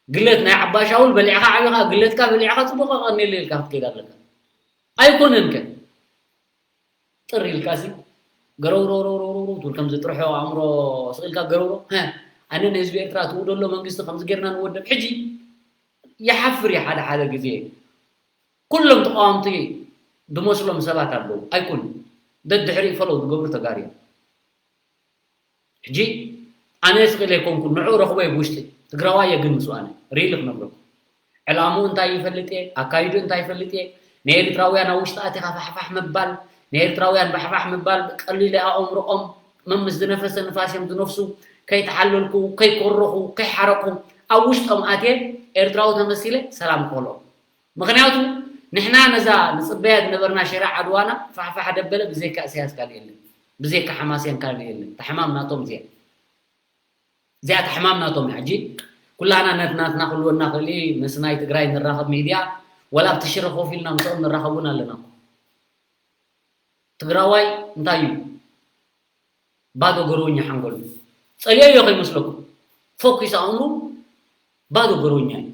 ግለት ናይ ዓባሻውል በሊዕኻ ዓቢኻ ግለትካ በሊዕኻ ፅቡቕ ኣቐኒለ ኢልካ ክትከይድ ኣለካ ኣይኮነን ከ ጥር ኢልካ ሲ ገረውረውረውረውረው ትብል ከም ዝጥርሖ ኣእምሮ ስቕ ኢልካ ገረውሮ ኣነ ንህዝቢ ኤርትራ ትውደሎ መንግስቲ ከምዚ ጌርና ንወደብ ሕጂ ይሓፍር እዩ ሓደ ሓደ ግዜ ኩሎም ተቃወምቲ ዝመስሎም ሰባት ኣለዉ ኣይኮኑ ደድሕሪ ፈለው ዝገብሩ ተጋሩ እዮም ሕጂ ኣነ ስቕ ኢለ ኣይኮንኩን ንዑ ረኽቦ እየ ብውሽጢ ትግራዋይ እየ ግን ምስኡ ኣነ ሪሊ ክነግረኩም ዕላምኡ እንታይ ይፈልጥ እየ ኣካይዱ እንታይ ይፈልጥ እየ ንኤርትራውያን ኣብ ውሽጢ ኣቲኻ ፋሕፋሕ ምባል ንኤርትራውያን ባሕባሕ ምባል ቀሊለ ኣእምሮኦም መምስ ዝነፈሰ ንፋስ እዮም ዝነፍሱ ከይተሓለልኩ ከይኮረኹ ከይሓረኩ ኣብ ውሽጦም ኣትየ ኤርትራዊ ተመሲለ ሰላም ክበልኦም ምኽንያቱ ንሕና ነዛ ንፅበያ ዝነበርና ሽረ ዓድዋና ፋሕፋሕ ደበለ ብዘይካ እሰያስ ካልእ የለን ብዘይካ ሓማሴን ካልእ የለን። እታ ሕማም ናቶም እዚኣ። እዚኣ እታ ሕማም ናቶም እያ። ሕጂ ኩላና ነትናትና ክልወና ክእል ምስ ናይ ትግራይ ንራኸብ ሚድያ ወላ ኣብቲ ሽረ ኮፍ ኢልና ምስኦም ንራኸብ እውን ኣለና እኮ። ትግራዋይ እንታይ እዩ? ባዶ ገርወኛ ሓንጎል። ጸሊኦ እዮ ከይመስለኩም። ፎኪስ ኣእምሩ ባዶ ገርወኛ እዩ።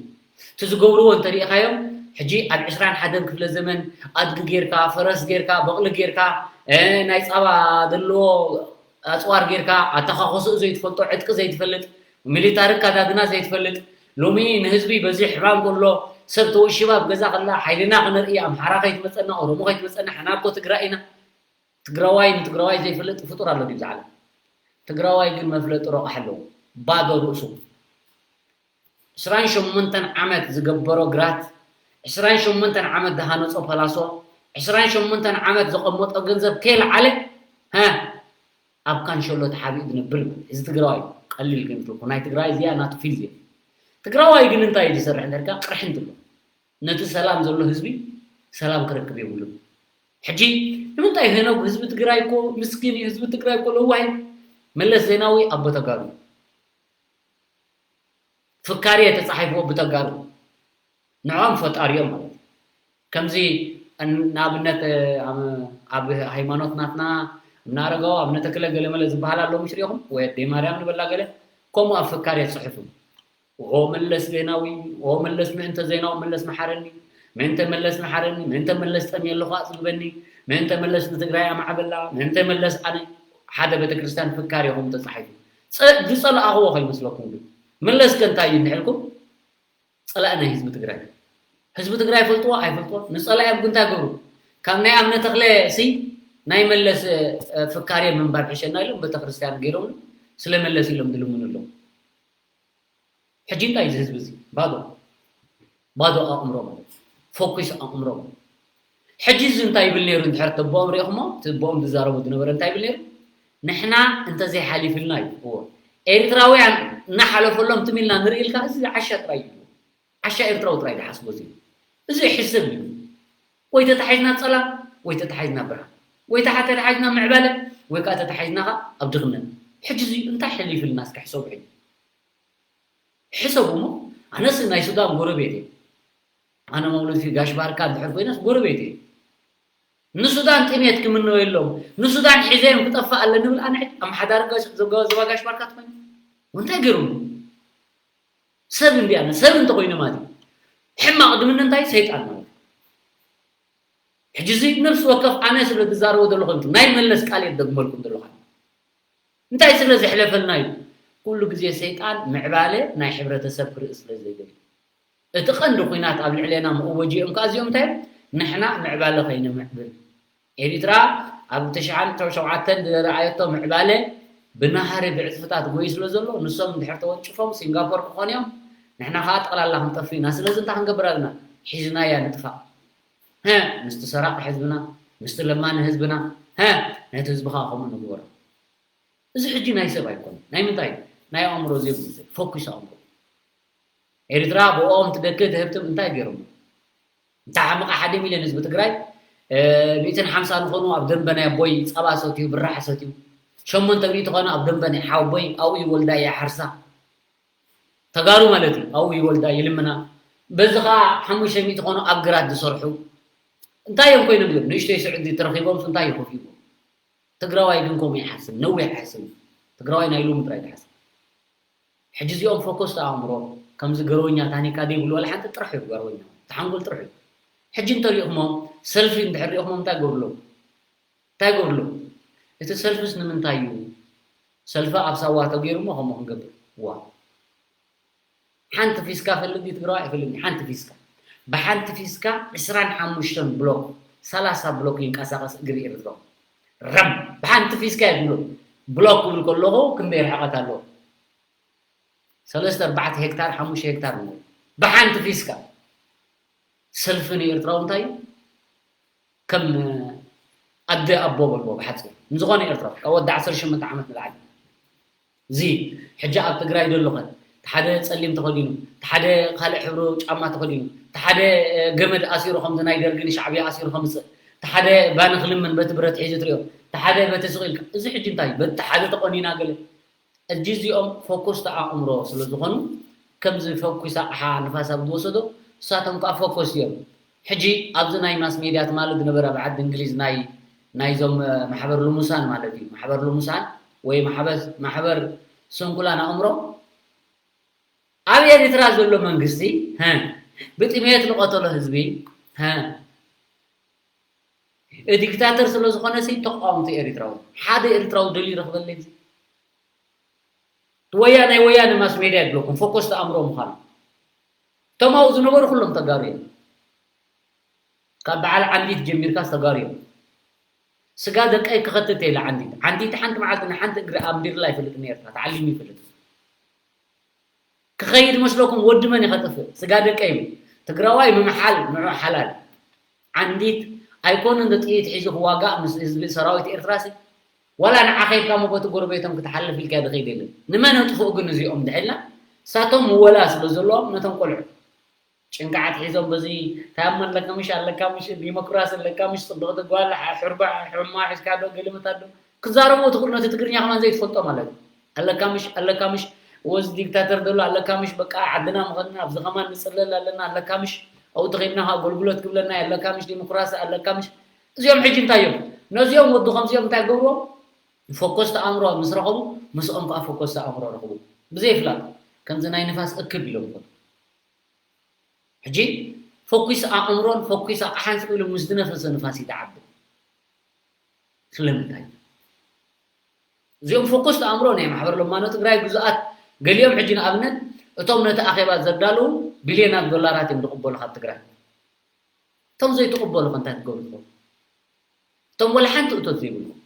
እቲ ዝገብርዎ እንተሪኢኻዮም፣ ሕጂ ኣብ ዕስራን ሓደን ክፍለ ዘመን ኣድጊ ጌርካ፣ ፈረስ ጌርካ፣ በቕሊ ጌርካ፣ እ፣ ናይ ጻባ ዘለዎ ኣጽዋር ጌርካ፣ ኣተኻኾስኡ ዘይትፈልጦ፣ ዕጥቂ ዘይትፈልጥ፣ ሚሊታሪ ኣከዳድና ዘይትፈልጥ፣ ሎሚ ንህዝቢ በዚ ሕማም ከሎ፣ ሰብ ተወሺባ ኣብ ገዛ ከላ፣ ሓይልና ክነርኢ፣ ኣምሓራ ከይትመጸና፣ ኦሮሞ ከይትመጸና፣ ሕና እኮ ትግራይ ኢና። ትግራዋይ ንትግራዋይ ዘይፈልጥ ፍጡር ኣሎ ድዩ ብዛዕባ? ትግራዋይ ግን መፍለጢ ረቑሒ ኣለዎ። ባዶ ርእሱ። ዕስራን ሸሞንተን ዓመት ዝገበሮ ግራት፣ ዕስራን ሸሞንተን ዓመት ዝሃነጾ ፓላሶ፣ ዕስራን ሸሞንተን ዓመት ዘቐመጦ ገንዘብ ከየልዓለ፣ ሃ፣ ኣብ ካንሸሎ ተሓቢኡ ዝነብር ማለት። እዚ ትግራዋይ ቀሊል ከይመስለኩም። ናይ ትግራይ እዚኣ ናቱ ፊልድ እያ። ትግራዋይ ግን እንታይ እዩ ዝሰርሕ እንተልካ፣ ቅርሕንቲ ኣሎ። ነቲ ሰላም ዘሎ ህዝቢ ሰላም ክረክብ የብሉን። ሕጂ ንምንታይ ሄኖግ ህዝቢ ትግራይ እኮ ምስኪን እዩ፣ ህዝቢ ትግራይ እኮ ለዋህ እዩ። መለስ ዜናዊ ኣቦ ተጋሩ፣ ፍካሬ ተጻሒፍዎ ብተጋሩ፣ ንዕኦም ፈጣሪኦም ማለት እዩ። ከምዚ ን-፣ ንኣብነት፣ ኣብ፣ ኣብ ሃይማኖት ናትና እምነ ኣረጋዊ፣ እምነ ተክለ ገለመለ ዝበሃል ኣሎ፣ ምሽ ሪኢኹም? ወይ ኣደይ ማርያም ንበላ ገለ፣ ከምኡ ኣብ ፍካሬ ጽሑፉ። ኦ መለስ ዜናዊ፣ ኦ መለስ ምእንተ ዜናዊ መለስ መሓረኒ፣ ምእንተ መለስ መሓረኒ፣ ምእንተ መለስ ጠምየ ኣለኹ ኣጽግበኒ፣ ምእንተ መለስ ንትግራይ ኣማዕበላ፣ ምእንተ መለስ ኣነ፣ ሓደ ቤተክርስትያን ፍካሬኹም ተጻሒፉ። ጸ-፣ ዝጸላእኽዎ ከይመስለኩም ግን። መለስ ከ እንታይ እዩ እንድሕልኩም? ጸላኢ ናይ ህዝቢ ትግራይ። ህዝቢ ትግራይ ይፈልጥዎ ኣይፈልጥዎ፣ ንጸላኢኦም ግን እንታይ ገብሩ? ካብ ናይ ኣምነ ተኽለ ሲ ናይ መለስ፣ እ፣ ፍካሬ ምንባር ሕሸና ኢሎም ቤተክርስትያን ገይሮም ስለ መለስ ኢሎም ዝልምኑ ኣለዉ። ሕጂ እንታይ እዚ ህዝቢ እዚ? ባዶ። ባዶ ኣእምሮ ማለት እዩ። ፎኪስ ኣእምሮ ማለት እዩ። ሕጂ እዚ እንታይ ይብል ነይሩ? እንድሕር ተቦኦም ሪኢኹሞ፣ እቲ ቦኦም ዝዛረቡ ዝነበረ እንታይ ይብል ነይሩ? ንሕና እንተዘይሓሊፍልና እዩ። እዎ። ኤርትራውያን እናሓለፈሎም ትም ኢልና ንርኢ ኢልካ፣ እዚ ዓሻ ጥራይ እዩ። ዓሻ ኤርትራዊ ጥራይ ዝሓስቦ እዚ እዩ። እዚ ሕስብ እዩ። ወይ ተታሒዝና ጸላም፣ ወይ ተታሒዝና ብርሃን። ወይ ተሓ-፣ ተታሒዝና ምዕባለ፣ ወይ ከኣ ተታሒዝና ከኣ ኣብ ድኽነት። ሕጂ እዚ እንታይ ሓሊፍልና እስከ ሕሰቡ ሕጂ። ሕሰቡ እሞ፣ ኣነስ ናይ ሱዳን ጎረቤት እየ። ኣነ መውለድ ፊ ጋሽ ባርካ እንድሕር ኮይነስ ጎረቤት እየ። ንሱዳን ጥሜት ክምነው የሎም። ንሱዳን ሒዘዮም ክጠፍእ ኣለኒ ብል ኣነ ኣመሓዳሪ ጋሽ-፣ ዘጋ-፣ ዘባ ጋሽ ባርካ ትኾይኑ። እንታይ ገይሮም? ሰብ እንዲያ፣ ሰብ እንተኾይኑ ማለት እዩ። ሕማቕ ድምኒ እንታይ? ሰይጣን ማለት እዩ። ሕጂ እዚ ነፍሲ ወከፍ ኣነ ስለ ዝዛረቦ ዘለኹ እንቱ ናይ መለስ ቃል እየ ዝደግመልኩም ዘለኹ። እንታይ ስለ ዘሕለፈልና እዩ? ኩሉ ግዜ ሰይጣን ምዕባለ ናይ ሕብረተሰብ ክርኢ ስለ ዘይደሊ። እቲ ቀንዲ ኲናት ኣብ ልዕሌና መእወጂኦም ከኣ እዚኦም እንታይ እዮም? ንሕና ምዕባለ ከይነምዕብል። ኤሪትራ ኣብ ተሽዓን ሸውዓተን ዝረኣየቶ ምዕባለ ብናህሪ ብዕጽፍታት ጎዩ ስለ ዘሎ፣ ንሶም እንድሕር ተወንጭፎም ሲንጋፖር ክኾኑ እዮም፣ ንሕና ከኣ ጠቕላላ ክንጠፍእ ኢና። ስለዚ እንታይ ክንገብር ኣለና? ሒዝናያ ንጥፋእ። ሀ፣ ምስቲ ሰራቒ ህዝብና፣ ምስቲ ለማኒ ህዝብና፣ ሀ፣ ነቲ ህዝቢ ከኣ ከምኡ ንግበሮ። እዚ ሕጂ ናይ ሰብ ኣይኮነን። ናይ ምንታይ? ናይ ኣእምሮ ዘይብሉ ሰብ፣ ፎኪስ ኣእምሮ። ኤርትራ ብኦም ትደክእ ትህብትም እንታይ ገይሮም? እንታይ ሓመቐ ሓደ ሚልዮን ህዝቢ ትግራይ፣ እ፣ ሚእትን ሓምሳን ዝኾኑ ኣብ ደንበ ናይ ኣቦይ ጸባ ሰትዩ፣ ብራሕ ሰትዩ፣ ሸሞንተ ሚእቲ ዝኾኑ ኣብ ደንበ ናይ ሓወቦይ ኣብኡ ይወልዳ እያ ሓርሳ። ተጋሩ ማለት እዩ። ኣብኡ ይወልዳ ይልምና። በዚ ኸዓ ሓሙሽተ ሚእቲ ዝኾኑ ኣብ ግራት ዝሰርሑ። እንታይ እዮም ኮይኖም እዮም? ንእሽተይ ስዑዲ ተረኺቦምስ እንታይ ይኸፍልዎ? ትግራዋይ ግን ከምኡ ይሓስብ፣ ነዊሕ ኣይሓስብን። ትግራዋይ ናይ ሎሚ ጥራይ ዝሓስብ። ሕጂ እዚኦም ፎከስ ኣእምሮ፣ ከምዚ ገርወኛ ታኒካ ዘይብሉ ዋላ ሓንቲ ጥራሕ እዩ ገርወኛ። እቲ ሓንጎል ጥራሕ እዩ። ሕጂ እንተሪእኹሞም፣ ሰልፊ እንድሕር ሪእኹሞም እንታይ ገብርሎም? እንታይ ገብርሎም? እቲ ሰልፍስ ንምንታይ እዩ? ሰልፊ ኣብ ሳዋ ተገይሩ እሞ ከምኡ ክንገብር። ዋ። ሓንቲ ፊስካ ፈልጥ ድዩ ትግራዋይ? ኣይፈልጥን። ሓንቲ ፊስካ። ብሓንቲ ፊስካ ዕስራን ሓሙሽተን ብሎክ፣ ሰላሳ ብሎክ ይንቀሳቐስ እግሪ ኤርትራዊ። ረም! ብሓንቲ ፊስካ እዩ ዝብሎ። ብሎክ ክብል ከለኹ ክንደይ ርሕቐት ኣለዎ? ሰለስተ፣ ኣርባዕተ ሄክታር፣ ሓሙሽተ ሄክታር ነው። ብሓንቲ ፊስካ። ሰልፊ ንኤርትራዊ እንታይ እዩ? ከም ኣደ ኣቦ በልዎ ብሓፂሩ። ንዝኾነ ኤርትራዊ፣ ካብ ወዲ ዓሰርተ ሸሞንተ ዓመት ንላዕሊ። እዚ ሕጂ ኣብ ትግራይ ዘሎ ኸ፣ እቲ ሓደ ጸሊም ተኸዲኑ፣ እቲ ሓደ ካልእ ሕብሪ ጫማ ተኸዲኑ፣ እቲ ሓደ፣ እ፣ ገመድ ኣሲሩ ከምዚ ናይ ደርጊ ንሻዕብያ ኣሲሩ ከምጽእ፣ ሓደ ባኒ ክልምን በቲ ብረት ሒዙ ትሪኦ፣ እቲ ሓደ በቲ ስቕ ኢልካ። እዚ ሕጂ እንታይ እዩ? በቲ ሓደ ተቆኒና ገለ። እዚ እዚኦም ፎኮስቲ ኣእምሮ ስለ ዝኾኑ፣ ከምዚ ፈኩስ ኣቕሓ ንፋስ ኣብ ዝወሰዶ፣ ንሳቶም ከኣ ፎኮስ እዮም። ሕጂ ኣብዚ ናይ ማስ ሜድያ ትማሊ ዝነበረ ኣብ ዓዲ እንግሊዝ ናይ፣ ናይዞም፣ እ፣ ማሕበር ልሙሳን ማለት እዩ። ማሕበር ልሙሳን ወይ ማሕበር፣ ማሕበር ስንኩላን ኣእምሮ፣ ኣብ ኤርትራ ዘሎ መንግስቲ፣ ሀ፣ ብጥሜት ንቐተሎ ህዝቢ፣ ሀ፣ ዲክታተር ስለ ዝኾነ ሲ ተቃወምቲ ኤርትራዊ፣ ሓደ ኤርትራዊ ደልዩ ይረኽበለይ። ወያነ፣ ወያነ ማስ ሜድያ ይብለኩም፣ ፎኮስ ተኣምሮ ምዃኑ። እቶም ኣብኡ ዝነበሩ ኩሎም ተጋሩ እዮም። ካብ በዓል ዓንዲት ጀሚርካስ ተጋሩ እዮም። ስጋ ደቀይ ክኸትት ኢለ ዓንዲት። ዓንዲት ሓንቲ መዓልቲ ንሓንቲ እግሪ ኣንቢርላ ኣይፈልጥን ኤርትራ፣ ተዓሊሙ ይፈልጥ። ክኸይድ መስለኩም ወዲ መን እዩ ከጥፍእ? ስጋ ደቀይ እዩ። ትግራዋይ ምምሓል ንዑ ሓላል። ዓንዲት ኣይኮነን ዶ ጥይት ሒዙ ክዋጋእ ምስ ህዝቢ ሰራዊት ኤርትራ ሲ? ዋላ ንዓ ከይድካ እሞ በቲ ጎረቤቶም ክትሓልፍ ኢልካ ዝኸይድ የለን። ንመን ኣጥፍኡ ግን እዚኦም ድሕልና? ሳቶም ምወላ ስለ ዘለዎም ነቶም ቆልዑ ጭንቃዓት ሒዞም በዚ ታም ኣለካ ምሽ ኣለካ ምሽ ዲሞክራሲ ኣለካ ምሽ ጽብቕቲ ጓል ሕ-፣ ሕርባ ሕማ ሒዝካ ዶ ገልምታ ዶ ክዛረቡ ትኽእሉ ነቲ ትግርኛ ከማን ዘይትፈልጦ ማለት እዩ። ኣለካ ምሽ ኣለካ ምሽ ወዚ ዲክታተር ዘሎ ኣለካ ምሽ በቃ ዓድና ምኸድና ኣብዚ ከማን ንጽለል ኣለና ኣለካ ምሽ ኣብኡ ተኸድና ኣገልግሎት ክብለና ኣለካ ምሽ ዲሞክራሲ ኣለካ ምሽ እዚኦም ሕጂ እንታይ እዮም ነዚኦም ወዲ ከምዚኦም እንታይ ገብርዎም ፎኮስ ተኣምሮ ምስ ረኸቡ ምስኦም ከዓ ፎኮስ ተኣምሮ ረኽቡ ብዘይ ፍላጥ ከምዚ ናይ ንፋስ እክብ ኢሎም ይኸዱ። ሕጂ ፈኲስ ኣእምሮን ፈኲስ ኣቕሓን ስቕ ኢሉ ምስ ዝነፈሰ ንፋስ ይተዓብል። ስለምንታይ? እዚኦም ፈኩስ ኣእምሮ ናይ ማሕበር ለማኖ ትግራይ ግዙኣት ገሊኦም ሕጂ ንኣብነት እቶም ነቲ ኣኼባ ዘዳለዉ ቢልዮናት ዶላራት እዮም ዝቕበሉ ካብ ትግራይ። እቶም ዘይትቕበሉ ከ እንታይ ትገብሩ ትኾኑ? እቶም ወላ ሓንቲ እቶት ዘይብልኩም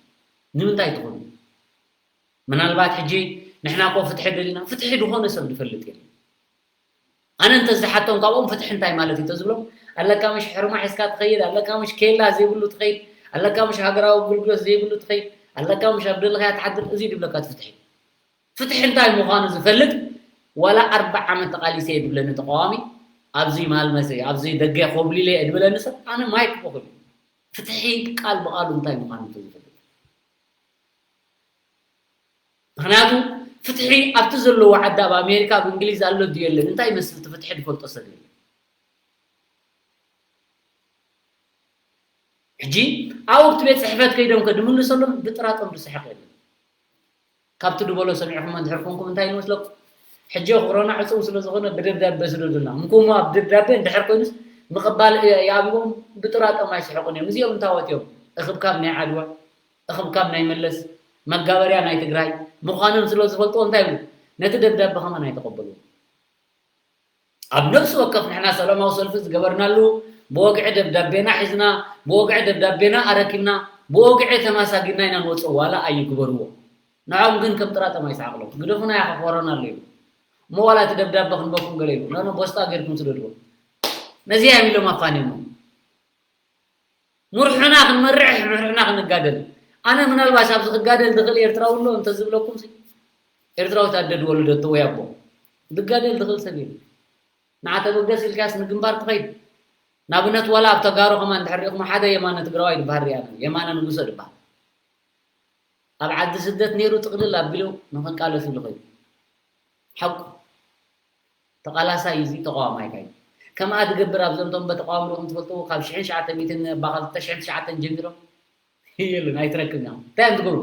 ንምንታይ ትኾኑ? ምናልባት ሕጂ ንሕና እኮ ፍትሒ ደሊና ፍትሒ ዝኾነ ሰብ ዝፈልጥ የለን። ኣነ እንተዝሓቶም ካብኦም ፍትሒ እንታይ ማለት እዩ ተዝብሎም ኣለካ ምሽ ሕርማ ሒዝካ ትኸይድ ኣለካ ምሽ ኬላ ዘይብሉ ትኸይድ ኣለካ ምሽ ሃገራዊ ኣገልግሎት ዘይብሉ ትኸይድ ኣለካ ምሽ ኣብ ደለኻያ ትሓድር እዚ ድብለካ እቲ ፍትሒ ፍትሒ እንታይ ምዃኑ ዝፈልጥ ዋላ ኣርባዓ ዓመት ተቓሊሰ እየ ድብለኒ ተቃዋሚ ኣብዚ ማልመሰ ኣብዚ ደገ ኮብሊለ እየ ድብለኒ ሰብ ኣነ ማይክ በኹል ፍትሒ ቃል ብቓሉ እንታይ ምዃኑ እንተዝፈልጥ ምኽንያቱ ፍትሒ ኣብቲ ዘለዎ ዓዲ ኣብ ኣሜሪካ ኣብ እንግሊዝ ኣሎ ድዩ የለን እንታይ ይመስል እቲ ፍትሒ ዝፈልጦ ሰብ የለን ሕጂ ኣብኡ ኣብቲ ቤት ፅሕፈት ከይዶም ከ ድምልሰሎም ብጥራጦም ዝስሕቕ የለን ካብቲ ድበሎ ሰሚዕኹም እንድሕር ኮንኩም እንታይ ይመስለኩም ሕጂ ኮሮና ዕፅው ስለ ዝኾነ ብደብዳበ ስደዱልና እንኩሞ ኣብ ደብዳበ እንድሕር ኮይኑስ ምቕባል የኣብዎም ብጥራጦም ኣይስሕቑን እዮም እዚኦም እንታወት እዮም እኽብካብ ናይ ዓድዋ እኽብካብ ናይ መለስ መጋበርያ ናይ ትግራይ ምዃኖም ስለ ዝፈልጥዎ እንታይ ይብሉ ነቲ ደብዳበ ከማን ኣይተቐበልዎ ኣብ ነፍሲ ወከፍ ንሕና ሰላማዊ ሰልፊ ዝገበርናሉ ብወግዒ ደብዳቤና ሒዝና ብወግዒ ደብዳቤና ኣረኪብና ብወግዒ ተማሳጊና ኢና ንወፅእ ዋላ ኣይግበርዎ ንዖም ግን ከም ጥራጠም ኣይስዓቕሎም ግደፉና ያኸ ኮረና ኣሎ ይብሉ እሞ ዋላ እቲ ደብዳበ ክንበኩም ገለ ይብሉ ነነ ቦስጣ ጌርኩም ስደድዎ ነዚያ እዮም ኢሎም ኣፋኒኖም ምርሑና ክንመርሕ ምርሑና ክንጋደል ኣነ ምናልባሽ ኣብዚ ክጋደል ዝኽእል ኤርትራዊ ኣሎ እንተዝብለኩም ሲ ኤርትራዊት ኣደ ድወለደቶ ወይ ኣቦ ዝጋደል ዝኽእል ሰብ የለ ንዓተ በገስ ኢልካስ ንግንባር ትኸይድ ንኣብነት ዋላ ኣብ ተጋሩ ከማ እንድሕር ሪእኹም ሓደ የማነ ትግራዋይ ዝበሃል ሪኣና የማነ ንጉሰ ዝበሃል ኣብ ዓዲ ስደት ነይሩ ጥቕልል ኣቢሉ ንኽቃለስ ኢሉ ኸይዱ ሓቁ ተቓላሳይ እዚ ተቓዋማይ ካዩ ከምኣ ዝገብር ኣብዞም ቶም በተቓዋሚ ሪኹም ትፈልጡ ካብ ሽሕን ትሽዓተ ሚእትን ኣባኻል ክልተ ሽሕን ትሽዓተን ጀሚሮም የለን ኣይትረክብን ኢኻ እንታይ እዮም ዝገብሩ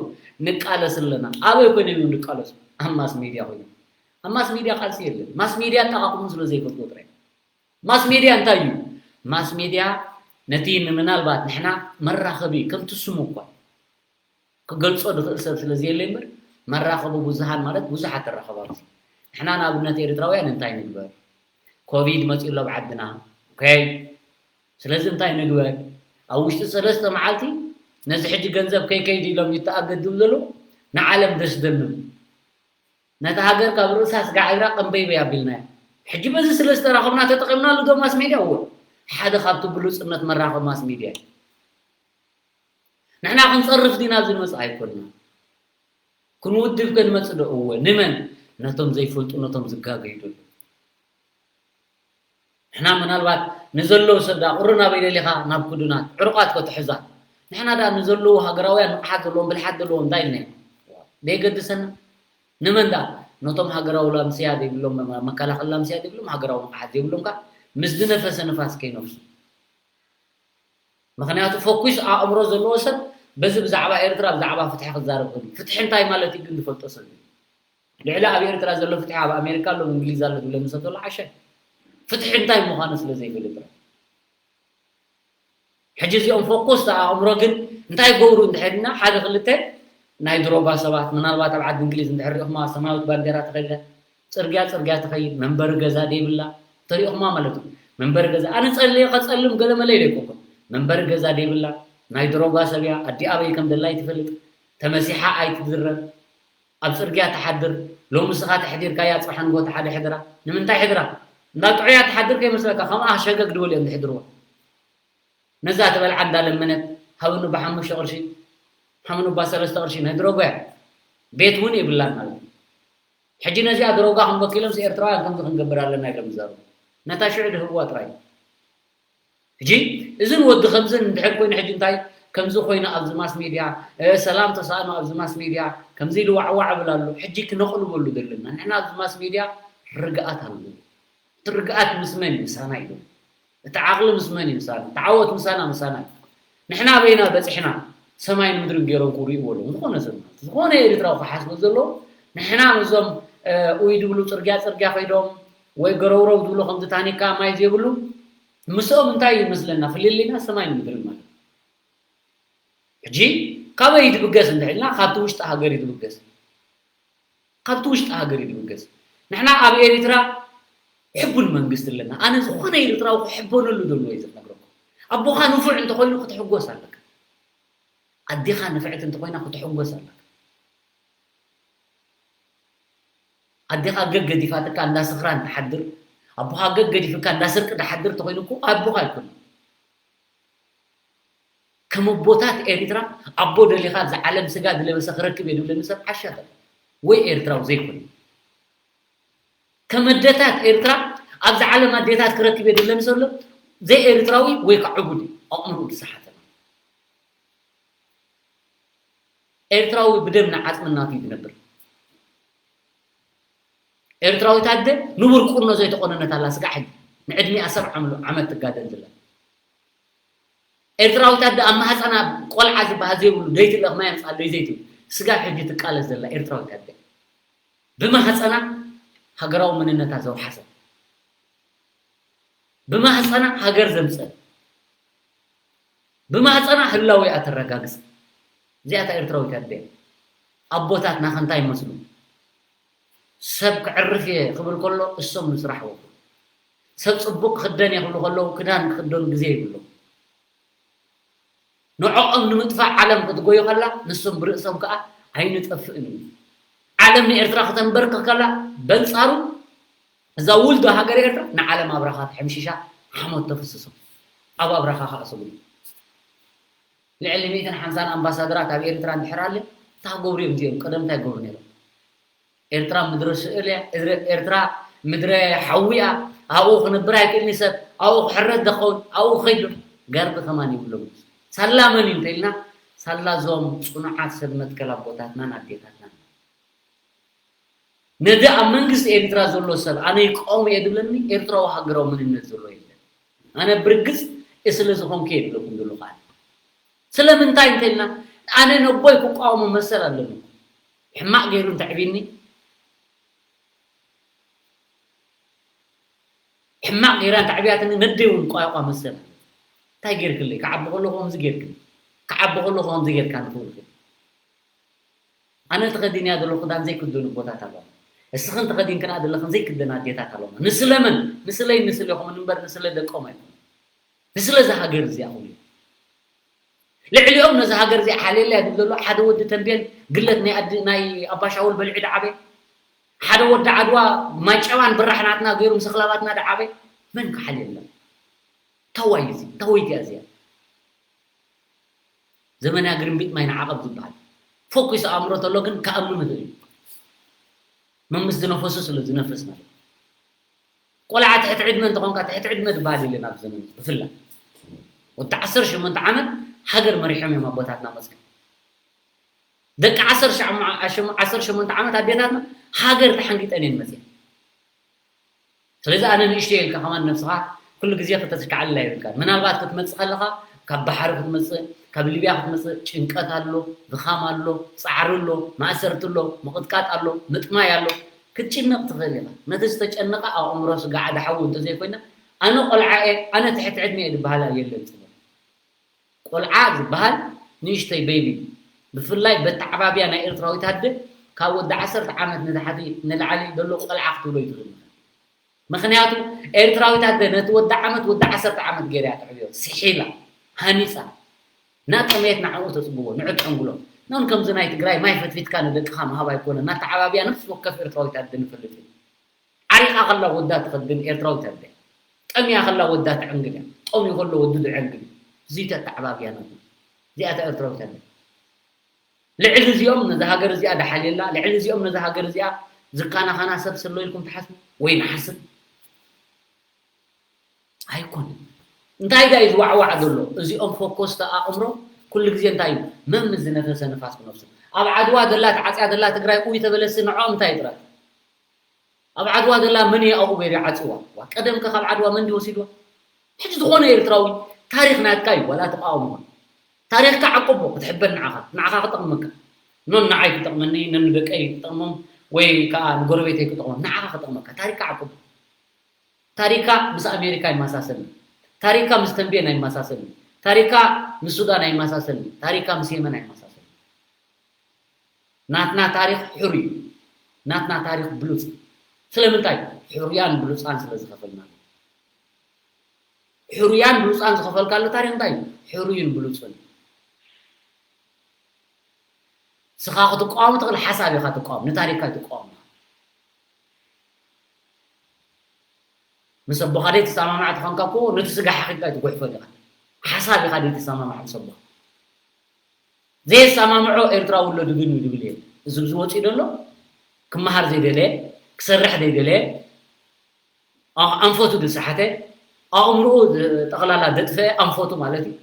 ንቃለስ ኣለና ኣበይ ኮይኖም እዮም ዝቃለሱ ኣብ ማስ ሚድያ ኮይኖም ኣብ ማስ ሚድያ ቃልሲ የለን ማስ ሚድያ ኣጠቓቕሙ ስለ ዘይፈልጥዎ ጥራይ ማስ ሚድያ እንታይ እዩ ማስ ሚድያ ነቲ ምናልባት ንሕና መራኸቢ ከምቲ ስሙ እኳ ክገልጾ ዝኽእል ሰብ ስለ ዘየለ እምበር መራኸቢ ብዙሃን ማለት ብዙሓት ተራኸባቲ ንሕና ንኣብነት ኤርትራውያን እንታይ ንግበር ኮቪድ መፂኡ ኣሎ ኣብ ዓድና okay ስለዚ እንታይ ንግበር ኣብ ውሽጢ ሰለስተ መዓልቲ ነዚ ሕጂ ገንዘብ ከይከይድ ኢሎም ይተኣገዱ ዘለዉ ንዓለም ደስደምም ነታ ሃገር ካብ ርእሳ ስጋዕ እግራ ቀንበይበይ ኣቢልናያ ሕጂ በዚ ስለ ዝተራኸብና ተጠቒምናሉ ዶ ማስ ሜድያ እወ ሓደ ካብቲ ብሉፅነት መራኸቢ ማስ ሜድያ እዩ ንሕና ክንፀርፍ ዲና ኣብዚ ንመፅእ ኣይኮንና ክንውድብ ከ ንመፅእ ዶ እወ ንመን ነቶም ዘይፈልጡ ነቶም ዝጋገዩ ዘለዉ ንሕና ምናልባት ንዘለዉ ሰብ ደኣ ቁሪ ናበይ ደሊኻ ናብ ክዱናት ዕሩቓት ከተሕዛ። ንሕና ደኣ ንዘለዉ ሃገራውያን ንቕሓት ዘለዎም ብልሓት ዘለዎም እንታይ ኢልና ኢና? ደየገድሰና። ንመን ደኣ? ነቶም ሃገራዊ ላምስያ ዘይብሎም፣ መከላኸሊ ላምስያ ዘይብሎም፣ ሃገራዊ ንቕሓት ዘይብሎም ከኣ ምስ ዝነፈሰ ንፋስ ከይነፍሱ። ምኽንያቱ ፈኲስ ኣእምሮ ዘለዎ ሰብ በዚ ብዛዕባ ኤርትራ ብዛዕባ ፍትሒ ክዛረብ ይኽእል እዩ። ፍትሒ እንታይ ማለት እዩ ግን ዝፈልጦ ሰብ እዩ። ልዕሊ ኣብ ኤርትራ ዘሎ ፍትሒ ኣብ ኣሜሪካ ኣሎ፣ ኣብ እንግሊዝ ኣሎ ዝብለኒ ሰብ ዘሎ ዓሻ እዩ። ፍትሒ እንታይ ምዃኑ ስለ ዘይፈልጥ ጥራይ። ሕጂ እዚኦም ፈኮስቲ ኣእምሮ ግን እንታይ ይገብሩ እንድሕር ኢልና ሓደ ክልተ ናይ ድሮጋ ሰባት ምናልባት ኣብ ዓዲ እንግሊዝ እንድሕር ሪእኹማ ሰማያዊት ባንዴራ ተኸዲና ጽርግያ ጽርግያ ትኸይድ መንበሪ ገዛ ደይብላ ተሪእኹማ ማለት እዩ። መንበሪ ገዛ ኣነ ጸልየ ከጸልም ገለ መለ ኢለ ኣይኮንኩን። መንበሪ ገዛ ደይብላ ናይ ድሮጋ ሰብ እያ። ኣዲኣ ኣበይ ከም ደላ ኣይትፈልጥ። ተመሲሓ ኣይትዝረብ። ኣብ ጽርግያ ትሓድር። ሎሚ ንስኻ ተሕዲርካያ ጽባሕ ንግሆ ሓደ ሕድራ። ንምንታይ ሕድራ? እንዳ ጥዑያ ትሓድር ከይመስለካ ከምኣ ሸገግ ድበሉ እዮም ዝሕድርዋ። ነዛ ትበልዓ እንዳለመነት ሃብኒ እባ ሓሙሽተ ቅርሺ፣ ሃብኒ እባ ሰለስተ ቅርሺ ናይ ድሮጎ እያ። ቤት እውን የብላን ማለት እዩ። ሕጂ ነዚኣ ድሮጋ ክንበኪሎምስ ኤርትራውያን ከምዚ ክንገብር ኣለና ኢሎም ይዛረቡ። ነታ ሽዑ ድህብዋ ጥራይ። ሕጂ እዝን ወዲ ከምዝን እንድሕር ኮይኑ ሕጂ እንታይ ከምዚ ኮይኑ ኣብዚ ማስ ሚድያ፣ እ፣ ሰላም ተሳእኖ ኣብዚ ማስ ሚድያ ከምዚ ኢሉ ዋዕዋዕ እብል ኣሎ። ሕጂ ክነቕልበሉ ዘለና። ንሕና ኣብዚ ማስ ሚድያ ርግኣት ኣለዎ። እቲ ርግኣት ምስ መን እዩ? ምሳና እዩ። እቲ ዓቕሊ ምስ መን እዩ? ምሳና። እቲ ዓወት ምሳና፣ ምሳና እዩ። ንሕና ኣበይና በጺሕና? ሰማይን ምድርን ገይሮም ክርእይዎ ኣለዎም። ዝኾነ ሰብ ማለት እዩ። ዝኾነ ኤርትራዊ ክሓስቦ ዘለዎ ንሕና ምስዞም፣ እ፣ ኡይ ድብሉ ጽርግያ ጽርግያ ከይዶም ወይ ገረውረው ድብሉ ከምዚ ታኒካ ማይ ዘይብሉ ምስኦም እንታይ እዩ ይመስለና? ፍልልይና ሰማይን ምድርን ማለት እዩ። ሕጂ ካበይ እዩ ዝብገስ እንድሕር ኢልና ካብቲ ውሽጢ ሃገር እዩ ዝብገስ። ካብቲ ውሽጢ ሃገር እዩ ዝብገስ። ንሕና ኣብ ኤርትራ ሕቡን መንግስቲ ኣለና። ኣነ ዝኾነ ኤርትራዊ ክሕበነሉ ዘለዎ እዩ ዝነግረኩም። ኣቦኻ ንፉዕ እንተኾይኑ ክትሕጎስ ኣለካ። ኣዴኻ ንፍዕቲ እንተኾይና ክትሕጎስ ኣለካ። ኣዴኻ ገግ ገዲፋትካ እንዳ ስኽራን ትሓድር፣ ኣቦኻ ገግ ገዲፍካ እንዳ ስርቂ ትሓድር ተኾይኑ እኮ ኣቦኻ ኣይኮነን። ከም ኣቦታት ኤርትራ ኣቦ ደሊኻ ኣብዚ ዓለም ስጋ ዝለበሰ ክረክብ እየ ዝብለኒ ሰብ ዓሻ ተለ ወይ ኤርትራዊ ዘይኮነ። ከም ኣደታት ኤርትራ ኣብዚ ዓለም ኣዴታት ክረክብ እየ ዝብለኒ ሰብ ዘሎ ዘይኤርትራዊ ወይ ከዓ ዕቡድ እዩ፣ ኣእምርኡ ዝሰሓተ ማለት እዩ። ኤርትራዊ ብደምና ዓጽምና እዩ ዝነብር። ኤርትራዊት ኣደ ንቡር ቁኖ ዘይተቆነነት ኣላ ስጋዕ ሕጂ ንዕድሚኣ ሰብዓ ዓመት ትጋደል ዘላ። ኤርትራዊት ኣደ ኣብ ማህፀና ቆልዓ ዝበሃል ዘይብሉ ደይትልእኽ ማይ ኣምፅኣለይ ዘይትብል ስጋብ ሕጂ ትቃለስ ዘላ ኤርትራዊት ኣደ። ብማህፀና ሃገራዊ መንነታ ዘውሓሰት። ብማህፀና ሃገር ዘምፀት። ብማህፀና ህላዌኣ ተረጋግፅ። እዚኣታ ኤርትራዊት ኣደ። ኣቦታትና ከ እንታይ ይመስሉ? ሰብ ክዕርፍ እየ ክብል ከሎ እሶም ንስራሕ ወፍሩ። ሰብ ፅቡቅ ክኽደን እየ ክብሉ ከለዉ ክዳን ክኽደኑ ግዜ ይብሎም። ንዕኦም ንምጥፋእ ዓለም ክትጎዩ ከላ ንሶም ብርእሶም ከዓ ኣይንጠፍእን እዩ። ዓለም ንኤርትራ ክተንበርክኽ ከላ በንፃሩ እዛ ውልዶ ሃገር ኤርትራ ንዓለም ኣብራኻ ትሕምሽሻ ሓሞት ተፍስሶ ኣብ ኣብራኻ ከዓ ሰጉዱ። ልዕሊ ሚእትን ሓምሳን ኣምባሳደራት ኣብ ኤርትራ እንድሕር ኣለ እንታይ ክገብሩ እዮም እዚኦም? ቀደም እንታይ ክገብሩ ነይሮም? ኤርትራ ምድረ ስእል እያ። ኤርትራ ምድረ ሓዊ እያ። ኣብኡ ክነብር ኣይክእልን ሰብ። ኣብኡ ክሕረድ ዝኸውን ኣብኡ ክኸይድ ዶ? ገርቢ ከማን ይብሎም። ሳላ መን እዩ እንተኢልና ሳላ እዞም ፅኑዓት ሰብ መትከል ኣቦታትናን ኣዴታትናን። ነዚ ኣብ መንግስቲ ኤርትራ ዘሎ ሰብ ኣነ ይቃወም እየ ዝብለኒ ኤርትራዊ ሃገራዊ መንነት ዘሎ የለን። ኣነ ብርግጽ እየ ስለ ዝኾንኩ እየ ዝብለኩም ዘለኹ ኣነ። ስለምንታይ እንተኢልና ኣነ ነቦይ ክቃወሞ መሰል ኣለኒ። ሕማቕ ገይሩ እንተዕብየኒ ሕማቕ ገይራ እንተዕብያትኒ ነደይ እውን ቋቋ መሰል ኣለኒ። እንታይ ገይርክለይ? ክዓቢ ከለኹ ከምዚ ገይርክኒ፣ ክዓቢ ከለኹ ከምዚ ገይርካ ንኽብል ኣነ ተኸዲንያ ዘለኹ ክዳን ዘይክደኑ ኣቦታት ኣለዉ። እስኽን ተኸዲንክና ዘለኽን ዘይክደና ኣዴታት ኣለዉ። ንስለመን ንስለይ ንስሌኹምን እምበር ንስለ ደቆም ኣይኮኑን። ንስለ እዛ ሃገር እዚኣ ኹሉ ልዕሊኦም ነዚ ሃገር እዚኣ ሓልየለያ ዝብል ዘሎ ሓደ ወዲ ተንቤን ግለት ናይ ኣዲ ናይ ኣባሻውል በልዒ ደዓበ ሓደ ወዲ ዓድዋ ማጨባን ብራሕናትና ገይሩ ምስ ኣኽላባትና ደዓበ መን ክሓልየልና? ታዋይ እዚ ታወይቲ እያ እዚኣ። ዘመንያ ግርምቢጥ ማይ ንዓቐብ ዝበሃል ፎኪስ ኣእምሮ ተሎ ግን ክኣምን ይኽእል እዩ። መምስ ዝነፈሱ ስለ ዝነፍስ ማለት እዩ። ቆልዓ ትሕቲ ዕድመ እንተኾንካ፣ ትሕቲ ዕድመ ዝበሃል የለን ኣብ ዘመን ብፍላይ። ወዲ ዓሰርተ ሸሞንተ ዓመት ሃገር መሪሖም እዮም ኣቦታትና መፅኦም። ደቂ ዓሰርተ ዓሰርተ ሸሞንተ ዓመት ኣዴታትና ሃገር ተሓንጊጠን እየን መፅኤን። ስለዚ ኣነ ንእሽተይ ኢልካ ከማን ነብስኻ ኩሉ ግዜ ክተትካዕልላ የብልካን። ምናልባት ክትመጽእ ከለኻ ካብ ባሕሪ ክትመጽእ፣ ካብ ሊብያ ክትመጽእ ጭንቀት ኣሎ፣ ድኻም ኣሎ፣ ጻዕሪ ኣሎ፣ ማእሰርቲ ኣሎ፣ ምቕጥቃጥ ኣሎ፣ ምጥማይ ኣሎ። ክትጭነቕ ትኽእል ኢኻ። ነቲ ዝተጨነቐ ኣእምሮ ስጋዕ ኣደ ሓዊ እንተዘይኮይና፣ ኣነ ቆልዓ እየ፣ ኣነ ትሕቲ ዕድመ እየ ዝበሃል የለን ጽቡቕ። ቆልዓ ዝበሃል ንእሽተይ ቤቢ፣ ብፍላይ በተዓባብያ ናይ ኤርትራዊት ኣደ ካብ ወዲ ዓሰርተ ዓመት ንታሕቲ ንላዕሊ ዘሎ ቆልዓ ክትብሎ ይትኽእል። ምኽንያቱ ኤርትራዊት ኣደ ነቲ ወዲ ዓመት ወዲ ዓሰርተ ዓመት ገይራ እያ ተዕብዮ፣ ስሒላ፣ ሃኒጻ። እናጠመየት ንዕኡ ተጽግቦ፣ ንዑ ተንግሎ። ኖን ከምዚ ናይ ትግራይ ማይ ፈትፊትካ ንደቅኻ ምሃብ ኣይኮነን። እናተዓባብያ ነፍሲ ወከፍ ኤርትራዊት ኣደ ንፈልጥ ኢና። ዓሪቓ ከላ ወዳ ትኸድን ኤርትራዊት ኣደ። ጠምያ ከላ ወዳ ትዕንግል እያ። ጠምዩ ከሎ ወዱ ዝዕንግል እዩ። እዚ ተተዓባብያ ናትና። እዚኣ እታ ኤርትራዊት ኣደ። ልዕሊ እዚኦም ነዛ ሃገር እዚኣ ደሓልየላ፣ ልዕሊ እዚኦም ነዛ ሃገር እዚኣ ዝካናኸና ሰብ ስሎ ኢልኩም ትሓስቡ? ወይ ንሓስብ? ኣይኮነን። እንታይ ዳ እዩ ዝዋዕዋዕ ዘሎ? እዚኦም ፈኮስቲ ኣእምሮ ኩሉ ግዜ እንታይ እዩ? መም ዝነፈሰ ንፋስ ክነፍሱ። ኣብ ዓድዋ ዘላ ተዓፅያ ዘላ ትግራይ ኡይ ተበለሲ ንዕኦም እንታይ ይጥረፍ? ኣብ ዓድዋ ዘላ መን እዩ ኣብኡ ገይሩ ይዓጽዋ? ዋ፣ ቀደም ከ ካብ ዓድዋ መን ድዩ ወሲድዋ? ሕጂ ዝኾነ ኤርትራዊ ታሪኽ ናትካ እዩ፣ ዋላ ተቃውሞ። ታሪኽካ ዓቅቦ ክትሕበን ንዓኻ፣ ንዓኻ ክጠቕመካ። ኖን ንዓይ ክጠቕመኒ፣ ነን ንደቀይ ክጠቕሞም፣ ወይ ከኣ ንጎረቤተይ ክጠቕሞም፣ ንዓኻ ክጠቕመካ። ታሪኽካ ዓቅቦ። ታሪኽካ ምስ ኣሜሪካ ኣይመሳሰልን። ታሪኽካ ምስ ተንቤን ኣይመሳሰልን። ታሪኽካ ምስ ሱዳን ኣይመሳሰልን። ታሪኽካ ምስ የመን ኣይመሳሰልን። ናትና ታሪኽ ሕሩይ እዩ። ናትና ታሪኽ ብሉጽ እዩ። ስለምንታይ? ሕሩያን ብሉጻን ስለ ዝኸፈልናሉ። ሕሩያን ብሉጻን ዝኸፈልካሉ ታሪኽ እንታይ እዩ? ሕሩይን ብሉጽን እዩ። ንስኻ ክትቃወም ትኽእል፣ ሓሳብ ኢኻ ትቃወም፣ ንታሪኽካ ኣይትቃወም። ምስ ኣቦኻ ዘይትሰማማዕ ተኾንካ እኮ ነቲ ስጋ ሓኺልካ ኣይትጉሕፎን ኢኻ። ሓሳብ ኢኻ ዘይትሰማማዕ ምስ ኣቦኻ። ዘየሰማምዖ ኤርትራዊ ኣሎ ድግን እዩ ዝብል እየ። እዚ ኣብዚ ወፂኡ ዘሎ ክመሃር ዘይደለየ፣ ክሰርሕ ዘይደለየ፣ ኣ-፣ ኣንፈቱ ዝሰሓተ፣ ኣእምርኡ ዝ-፣ ጠቕላላ ዘጥፈአ ኣንፈቱ ማለት እዩ።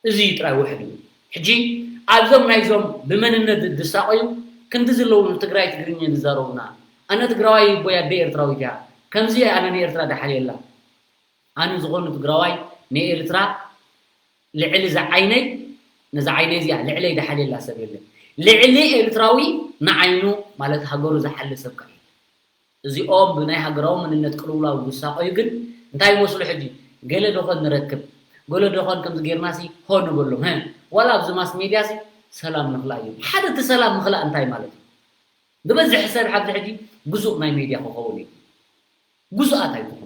እዚ እዩ ጥራይ ውሕዱ። ሕጂ ኣብዞም ናይዞም ብመንነት ዝሳቐዩ ክንዲ ዘለዉ ንትግራይ ትግርኛ ዝዛረቡና፣ ኣነ ትግራዋይ እቦይ ኣደይ ኤርትራዊት እያ፣ ከምዚ እየ ኣነ ንኤርትራ ደሓልየላ። ኣነ ዝኾነ ትግራዋይ ንኤርትራ ልዕሊ ዝዓይነይ፣ ነዛ ዓይነይ እዚኣ ልዕለይ ዝሓልየላ ሰብ የለን። ልዕሊ ኤርትራዊ ንዓይኑ ማለት ሃገሩ ዝሓሊ ሰብ ከኣ የለን። እዚኦም ብናይ ሃገራዊ መንነት ቅልውላው ዝሳቐዩ ግን እንታይ ይመስሉ ሕጂ? ገለ ደኾን ንረክብ፣ ገለ ደኾን ከምዚ ጌርናሲ ሆ ንበሎም። ሀ፣ ዋላ ኣብዚ ማስ ሜድያሲ ሰላም ንኽላእ እዩ። ሓደ እቲ ሰላም ምኽላእ እንታይ ማለት እዩ? ዝበዝሕ ሰብ ኣብዚ ሕጂ ግዙእ ናይ ሜድያ ክኸውን እዩ። ግዙኣት ኣይትኹኑ።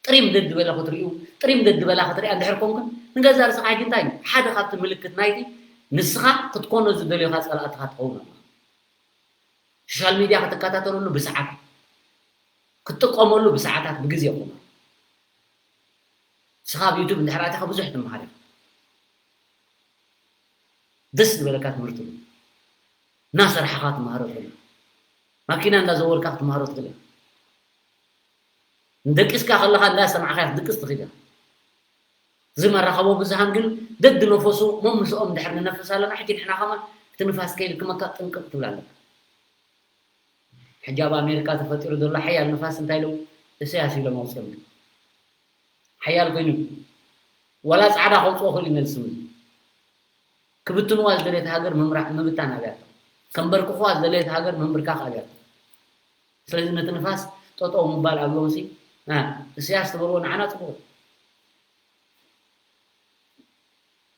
ጥሪም ደድበለ ክትርእዩ፣ ጥሪም ደድበላ ክትርእያ እንድሕር ኮንክን፣ ንገዛእ ርእስኻ ሕጂ እንታይ እዩ? ሓደ ካብቲ ምልክት ናይቲ ንስኻ ክትኮኖ ዝደልዮኻ ጸላእትኻ ትኸውን ኣለኻ። ሶሻል ሚድያ ክትከታተለሉ ብሰዓታት፣ ክትጥቀመሉ ብሰዓታት፣ ብግዜ ይኹን። ንስኻ ኣብ ዩቱብ እንድሕር ኣቲኻ ብዙሕ ትመሃር ኢኻ። ደስ ዝበለካ ትምህርቲ እዩ። እናሰርሓኻ ትመሃሮ ትኽእል ኢኻ። ማኪና እንዳዘወርካ ክትመሃሮ ትኽእል ኢኻ። ንደቂስካ ከለኻ እንዳሰማዕካ ክትድቅስ ትኽእል ኢኻ። እዚ መራኸቢ ብዙሃን ግን ደድነፈሱ መምስኦም ድሕር ንነፍስ ኣለና። ሕጂ ንሕና ከማን እቲ ንፋስ ከይልክመካ ጥንቅቕ ትብል ኣለካ። ሕጂ ኣብ ኣሜሪካ ተፈጢሩ ዘሎ ሓያል ንፋስ እንታይ ኢሉ? እሰያስ ኢሎም ኣውፅኦም። ሓያል ኮይኑ ዋላ ፃዕዳ ከውፅኦ ክእል እዩ ኔልሰን። ክብትንዋ ዝደለየት ሃገር ምምራሕ ምብታን ኣብያቶ፣ ከንበርክኽዋ ዝደለየት ሃገር ምንብርካኽ ኣብያቶ። ስለዚ ነቲ ንፋስ ጠጠው ምባል ኣብዮምሲ፣ እ፣ እሰያስ ትበልዎ ንዓና ፅቡቕ።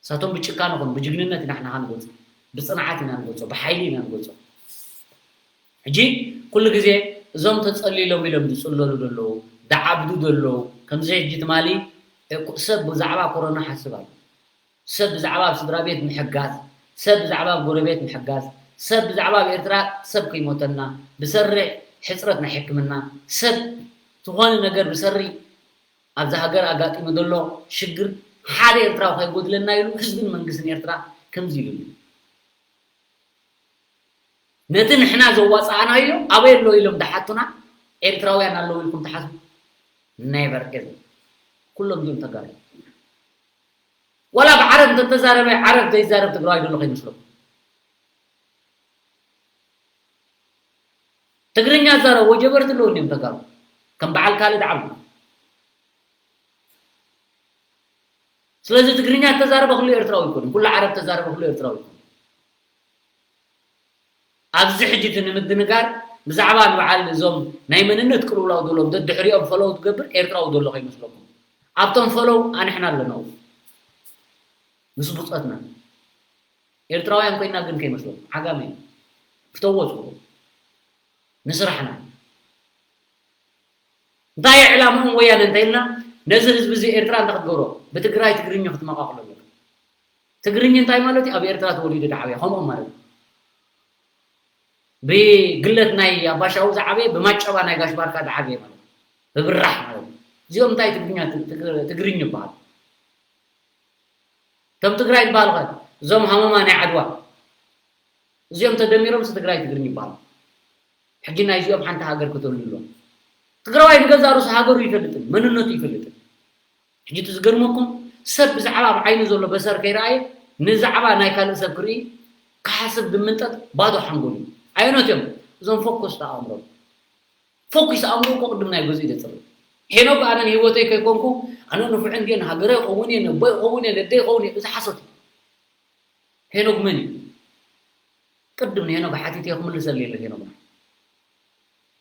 ንሳቶም ብጭካነ ኹን ብጅግንነት ኢና ንሕና ንገልጾ፣ ብጽንዓት ኢና ንገልጾ፣ ብሓይሊ ኢና ንገልጾ። ሕጂ ኩሉ ግዜ እዞም ተጸሊሎም ኢሎም ዝጽለሉ ዘለዉ፣ ዝዓብዱ ዘለዉ፣ ከምዚ ሕጂ ትማሊ፣ እ፣ ሰብ ብዛዕባ ኮሮና ሓስብ ኣሎ። ሰብ ብዛዕባ ኣብ ስድራ ቤት ምሕጋዝ፣ ሰብ ብዛዕባ ኣብ ጎረቤት ምሕጋዝ፣ ሰብ ብዛዕባ ኣብ ኤርትራ ሰብ ከይሞተና፣ ብሰሪ ሕጽረት ናይ ሕክምና፣ ሰብ ዝኾነ ነገር ብሰሪ ኣብዛ ሃገር ኣጋጢሙ ዘሎ ሽግር ሓደ ኤርትራዊ ከይጎድለና ኢሉ ህዝብን መንግስትን ኤርትራ ከምዚ ኢሉ ኣሎ። ነቲ ንሕና ዘዋጻእናዮ ኣበይ ኣሎ ኢሎም ዝሓቱና ኤርትራውያን ኣለዉ ኢልኩም ትሓስቡ? Never ever. ኩሎም እዚኦም ተጋሩ። ዋላ ብዓረብ እንተተዛረበ፣ ዓረብ ዘይዛረብ ትግራዋይ ዘሎ ከይመስለኩም። ትግርኛ ዝዛረቡ ጀበርቲ ኣለዉ እንዲዮም ተጋሩ። ከም በዓል ካልድ ዓብዱ። ስለዚ ትግርኛ እተዛረበ ኩሉ ኤርትራዊ ኣይኮነን። ኩሉ ዓረብ እተዛረበ ኩሉ ኤርትራዊ ኣይኮነን። ኣብዚ ሕጂ እቲ ንምድንጋር ብዛዕባ ንበዓል እዞም ናይ መንነት ቅልውላው ዘለዎም ደድሕሪኦም ፈለው ትገብር ኤርትራዊ ዘሎ ከይመስለኩም። ኣብቶም ፈለው ኣንሕና ኣለና። ምስ ብጾትና ኤርትራውያን ኮይና ግን ከይመስለኩም። ዓጋመ እዩ። ክተወጹ ንስራሕና። እንታይ እዩ ዕላምኦም ወያነ እንተ ኢልና፣ ነዚ ህዝቢ እዚ ኤርትራ እንታይ ክትገብሮ? ብትግራይ ትግርኛ ክትመቓቕሎ ኣለካ። ትግርኛ እንታይ ማለት እዩ? ኣብ ኤርትራ ተወሊዱ ዝዓበየ፣ ከምኦም ማለት እዩ። ብግለት ናይ ኣባሻው ዝዓበየ፣ ብማጨባ ናይ ጋሽ ባርካ ዝዓበየ ማለት እዩ። ብብራሕ ማለት እዩ። እዚኦም እንታይ ትግርኛ፣ ትግ-፣ ትግርኛ ይበሃል። ከም ትግራይ ዝበሃሉ ኸ፣ እዞም ሃመማ ናይ ዓድዋ፣ እዚኦም ተደሚሮምስ ትግራይ ትግርኛ ይበሃሉ። ሕጂ ናይዚኦም ሓንቲ ሃገር ክተልዩ ኣለዎም። ትግራዋይ ንገዛእ ርእሱ ሃገሩ ይፈልጥን መንነቱ ይፈልጥን። ሕጂ እቲ ዝገርመኩም፣ ሰብ ብዛዕባ ኣብ ዓይኑ ዘሎ በሰር ከይረኣየ፣ ንዛዕባ ናይ ካልእ ሰብ ክርኢ ክሓስብ ዝምንጠጥ ባዶ ሓንጎል እዩ። ኣየኖት እዮም? እዞም ፈኮስቲ ኣእምሮ። ፈኲስ ኣእምሮ እኮ ቅድም ናይ ገዝኡ እዩ ዘጽሪ። ሄኖግ ኣነ ንህይወተይ ከይኮንኩ፣ ኣነ ንፉዕ እንድየ፣ ንሃገረ ይኸውን እየ፣ ነቦ ይኸውን እየ፣ ነደ ይኸውን እየ፣ እዚ ሓሶት እዩ። ሄኖግ መን እዩ? ቅድም ንሄኖግ ሓቲተ ክምልሰሉ የለን ሄኖግ።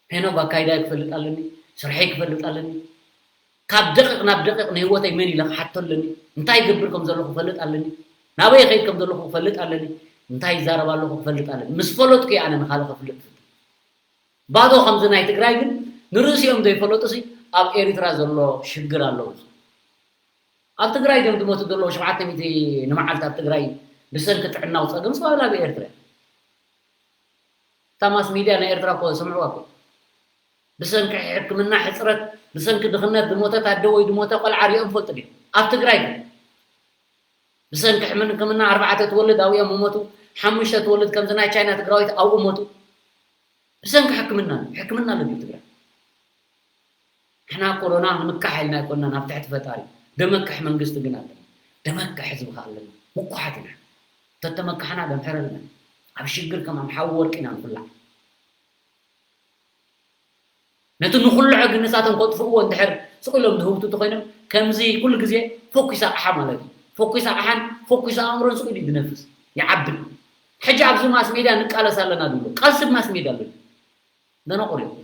ሄኖግ ኣካይዳይ ክፈልጥ ኣለኒ፣ ስርሐይ ክፈልጥ ኣለኒ። ካብ ደቂቕ ናብ ደቂቕ ንህይወተይ መን ኢለ ክሓቶ ኣለኒ። እንታይ ይገብር ከም ዘለኹ ክፈልጥ ኣለኒ። ናበይ ይኸይድ ከም ዘለኹ ክፈልጥ ኣለኒ። እንታይ ይዛረብ ኣለኹ ክፈልጥ ኣለኒ። ምስ ፈለጥኩ እየ ኣነ ንኻልእ ከፍልጥ ዝፍትን። ባዶ ከምዚ ናይ ትግራይ ግን ንርእሲኦም ዘይፈለጡሲ ኣብ ኤሪትራ ዘሎ ሽግር ኣለዉ። ኣብ ትግራይ እዮም ዝሞቱ ዘለዉ ሸውዓተ ሚእቲ ንመዓልቲ ኣብ ትግራይ ብሰንኪ ጥዕናዊ ጸገም ሰብ ኣብ ኤርትራ። እታ ማስ ሚድያ ናይ ኤርትራ እኮ ስምዕዋ እኮ። ብሰንኪ ሕክምና ሕጽረት፣ ብሰንኪ ድኽነት ዝሞተት ኣደ ወይ ዝሞተ ቆልዓ ሪኦም ፈልጡ ድዮም? ኣብ ትግራይ ግን ብሰንኪ ሕምን-፣ ሕክምና ኣርባዕተ ትወልድ ኣብኡ እዮም ዝሞቱ፣ ሓሙሽተ ትወልድ ከምዚ ናይ ቻይና ትግራዊት ኣብኡ ሞቱ። ብሰንኪ ሕክምና፣ ሕክምና ኣሎ ድዩ ትግራይ? ንሕና ኮሮና ንምካሕ ኢልና ኣይኮንናን፣ ኣብ ትሕቲ ፈጣሪ። ደመክሕ መንግስቲ ግን ኣለና። ደመክሕ ህዝቢ ከኣ ኣለና። ምኩሓት ኢና። ተተመካሕና ደምሕር ኣለና። ኣብ ሽግር ከም ኣምሓዊ ወርቂ ኢና ንኹላዕ። ነቲ ንኹልዖ ግን ንሳቶም ከጥፍእዎ እንድሕር ስቕ ኢሎም ዝህውቱ እንተኾይኖም፣ ከምዚ ኩሉ ግዜ ፈኲስ ኣቕሓ ማለት እዩ። ፈኲስ ኣቕሓን ፈኲስ ኣእምሮን ስቕ ኢሉ እዩ ዝነፍስ፣ ይዓብን። ሕጂ ኣብዚ ማስ ሜድያ ንቃለስ ኣለና ዝብሉ፣ ቃልሲ ማስ ሜድያ ኣለና። ደነቑር እዮም።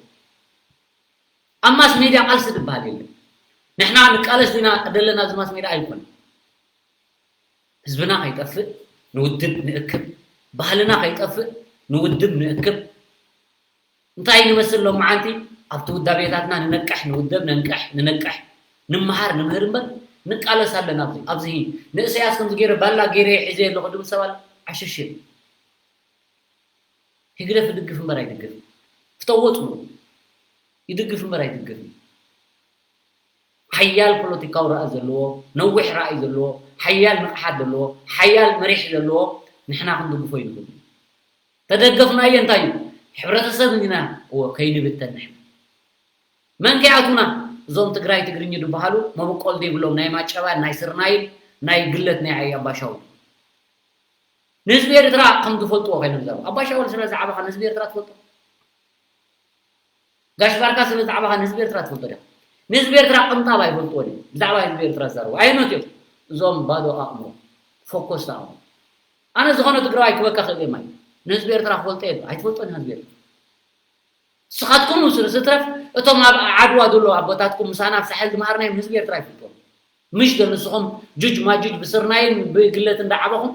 ኣብ ማስ ሜድያ ቃልሲ ዝበሃል የለን። ንሕና ንቃለስ ዲና ዘለና ኣብዚ ማስ ሜድያ ኣይኮነን። ህዝብና ከይጠፍእ ንውድብ ንእክብ፣ ባህልና ከይጠፍእ ንውድብ ንእክብ። እንታይ ንመስል ሎመዓንቲ ኣብቲ ውዳቤታትና ንነቅሕ፣ ንውደብ ነንቅሕ፣ ንነቅሕ፣ ንምሃር ንምህር እምበር ንቃለስ ኣለና። ኣብዚ፣ ኣብዚ ንእሰያስ ከምዚ ገይረ ባላ ገይረ ሒዘ ኣለኹ ድብል ሰብ ኣሎ? ዓሽሽ። ህግደፍ ይድግፍ እምበር ኣይድግፍን። ክተወጽሉ ይድግፍ እምበር ኣይድግፍን። ሓያል ፖለቲካዊ ራእይ ዘለዎ፣ ነዊሕ ራእይ ዘለዎ፣ ሓያል ንቕሓት ዘለዎ፣ ሓያል መሪሕ ዘለዎ ንሕና ክንድግፎ ይንኽእል። ተደገፍናዮ እንታይ እዩ? ሕብረተሰብ ኢና እዎ ከይንብተን ንሕና። መን ከይኣቱና? እዞም ትግራይ ትግርኝ ዝበሃሉ መበቆል ዘይብሎም ናይ ማጨባን ናይ ስርናይን ናይ ግለት ናይ ኣባሻው። ንህዝቢ ኤርትራ ከም ዝፈልጥዎ ኮይኖም ይዛረቡ። ኣባሻውል ስለ ዝዓበኻ ንህዝቢ ኤርትራ ትፈልጦ? ጋሽ ባርካ ስለ ዝዓበኻ ንህዝቢ ኤርትራ ትፈልጦ ዲኻ? ንህዝቢ ኤርትራ ቅንጣብ ኣይፈልጥዎ ድዩ? ብዛዕባ ህዝቢ ኤርትራ ዝዛረቡ ኣየኖት እዮም? እዞም ባዶ ኣእምሮ፣ ፈኮስቲ ኣእምሮ። ኣነ ዝኾነ ትግራዋይ ክበካ ክእል እየ ማለት ንህዝቢ ኤርትራ ክፈልጦ የለ። ኣይትፈልጦን ህዝቢ ኤርትራ። ንስኻትኩም ውስኑ ስትረፍ እቶም ኣብ ዓድዋ ዘሎ ኣቦታትኩም ምሳና ኣብ ሳሕል ዝመሃርናዮም ህዝቢ ኤርትራ ኣይፈልጥዎም። ምሽ ዶ ንስኹም ጁጅ ማጁጅ ብስርናይን ብግለት እንዳዓበኹም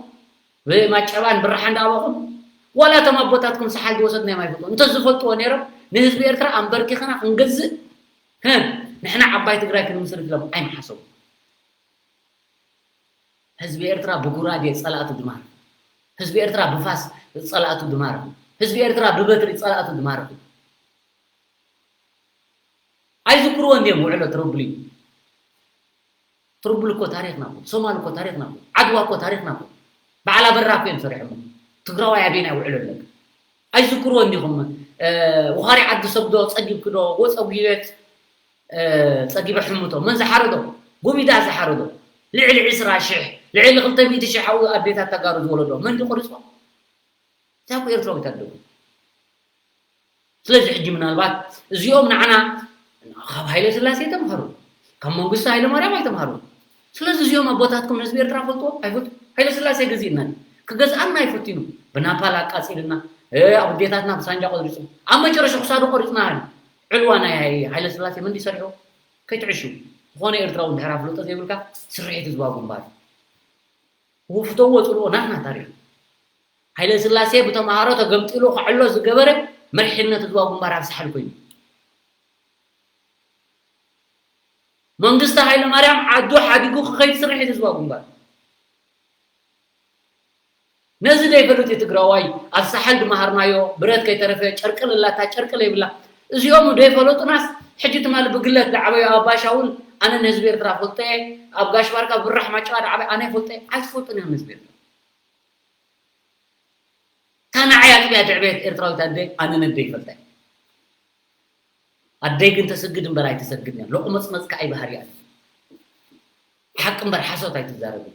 ብማጨባን ብራሓ እንዳኣበኹም ዋላ እቶም ኣቦታትኩም ሳሓል ዝወሰድናዮም ኣይፈልጥዎም። እንተዝፈልጥዎ ነይሮም ንህዝቢ ኤርትራ ኣንበርኪኽና ክንገዝእ፣ ህ፣ ንሕና ዓባይ ትግራይ ክንምስርት ኢሎም ኣይምሓሰቡ። ህዝቢ ኤርትራ ብጉራዴ ጸላእቱ ድማር፣ ህዝቢ ኤርትራ ብፋስ ጸላእቱ ድማር፣ ህዝቢ ኤርትራ ብበትሪ ጸላእቱ ድማር። ኣይዝክርዎ እንዲዮም ውዕሎ ትርቡሊ። ትርቡል እኮ ታሪኽና እኮ፣ ሶማል እኮ ታሪኽና እኮ፣ ዓድዋ እኮ ታሪኽና እኮ። በዓል ኣበራ እኮ እዮም ሰሪሖሞ። ትግራዋይ ኣበየናይ ውዕሎ ኣለካ? ኣይዝክርዎ እንዲኹም፣ እ፣ ወኻሪ ዓዲ ሰጉዶ፣ ጸጊብክዶ፣ ወጸጉ ይበጽ፣ ጸጊበ ሕምቶ መን ዝሓረዶ? ጉሚዳ ዝሓረዶ ልዕሊ ዕስራ ሽሕ ልዕሊ ክልተ ሚእቲ ሽሕ ኣብኡ ኣዴታት ተጋሩ ዝወለዶ መን ድዩ ቆሪፅዎ? እታ እኮ ኤርትራዊት ኣደጉ። ስለዚ ሕጂ ምናልባት እዚኦም ንዓና ካብ ሃይለ ስላሴ ተምሃሩ፣ ካብ መንግስቲ ሃይለ ማርያም ኣይተምሃሩ። ስለዚ እዚኦም ኣቦታትኩም ንህዝቢ ኤርትራ ፈልጥዎ ኣይፈልጡ። ሃይለ ስላሴ ገዚእና ክገዝኣና ኣይፈቲኑ። ብናፓል ኣቃጺልና ኣብ ኣዴታትና ብሳንጃ ቆሪፁ ኣብ መጨረሻ ክሳዱ ቆሪፅና። ዕልዋ ናይ ሃይለ ስላሴ መን ድሰርሑ? ከይትዕሹ። ዝኾነ ኤርትራዊ እንድሕር ኣፍልጦ ዘይብልካ ስርሒት ህዝባዊ ግንባር ውፍተዎ ጽልኦ ናትና ታሪኽ። ሃይለ ስላሴ ብተምሃሮ ተገምጢሉ ክዕሎ ዝገበረ መሪሕነት ህዝባዊ ግንባር ኣብ ሳሕል ኮይኑ መንግስቲ ሃይለ ማርያም ዓዱ ሓዲጉ ክኸይድ ስርሒት ህዝባዊ ግንባር ነዚ ዘይፈልጥ እዩ ትግራዋይ። ኣብ ሳሕል ድመሃርናዮ ብረት ከይተረፈ ጨርቂ ልላታ ጨርቂ ለይብላ እዚኦም ዘይፈለጡናስ ሕጂ ትማሊ ብግለት ዳዕበዮ ኣብ ባሻውል ኣነ ንህዝቢ ኤርትራ ፈልጠ ኣብ ጋሽ ባርካ ብራሕ ማጫዋ ዳዕበ ኣነ ፈልጠ ኣይትፈልጡን እዮም ህዝቢ ኤርትራ። እታ ንዓይ ኣጥቢያ ድዕቤት ኤርትራዊት ኣደይ ኣነ ነደይ ይፈልጣ። ኣደይ ግን ተስግድ እምበር ኣይትሰግድን እያ። ሎቕመጽመጽ ከኣ ይባህርያ እዩ። ሓቂ እምበር ሓሶት ኣይትዛረብን።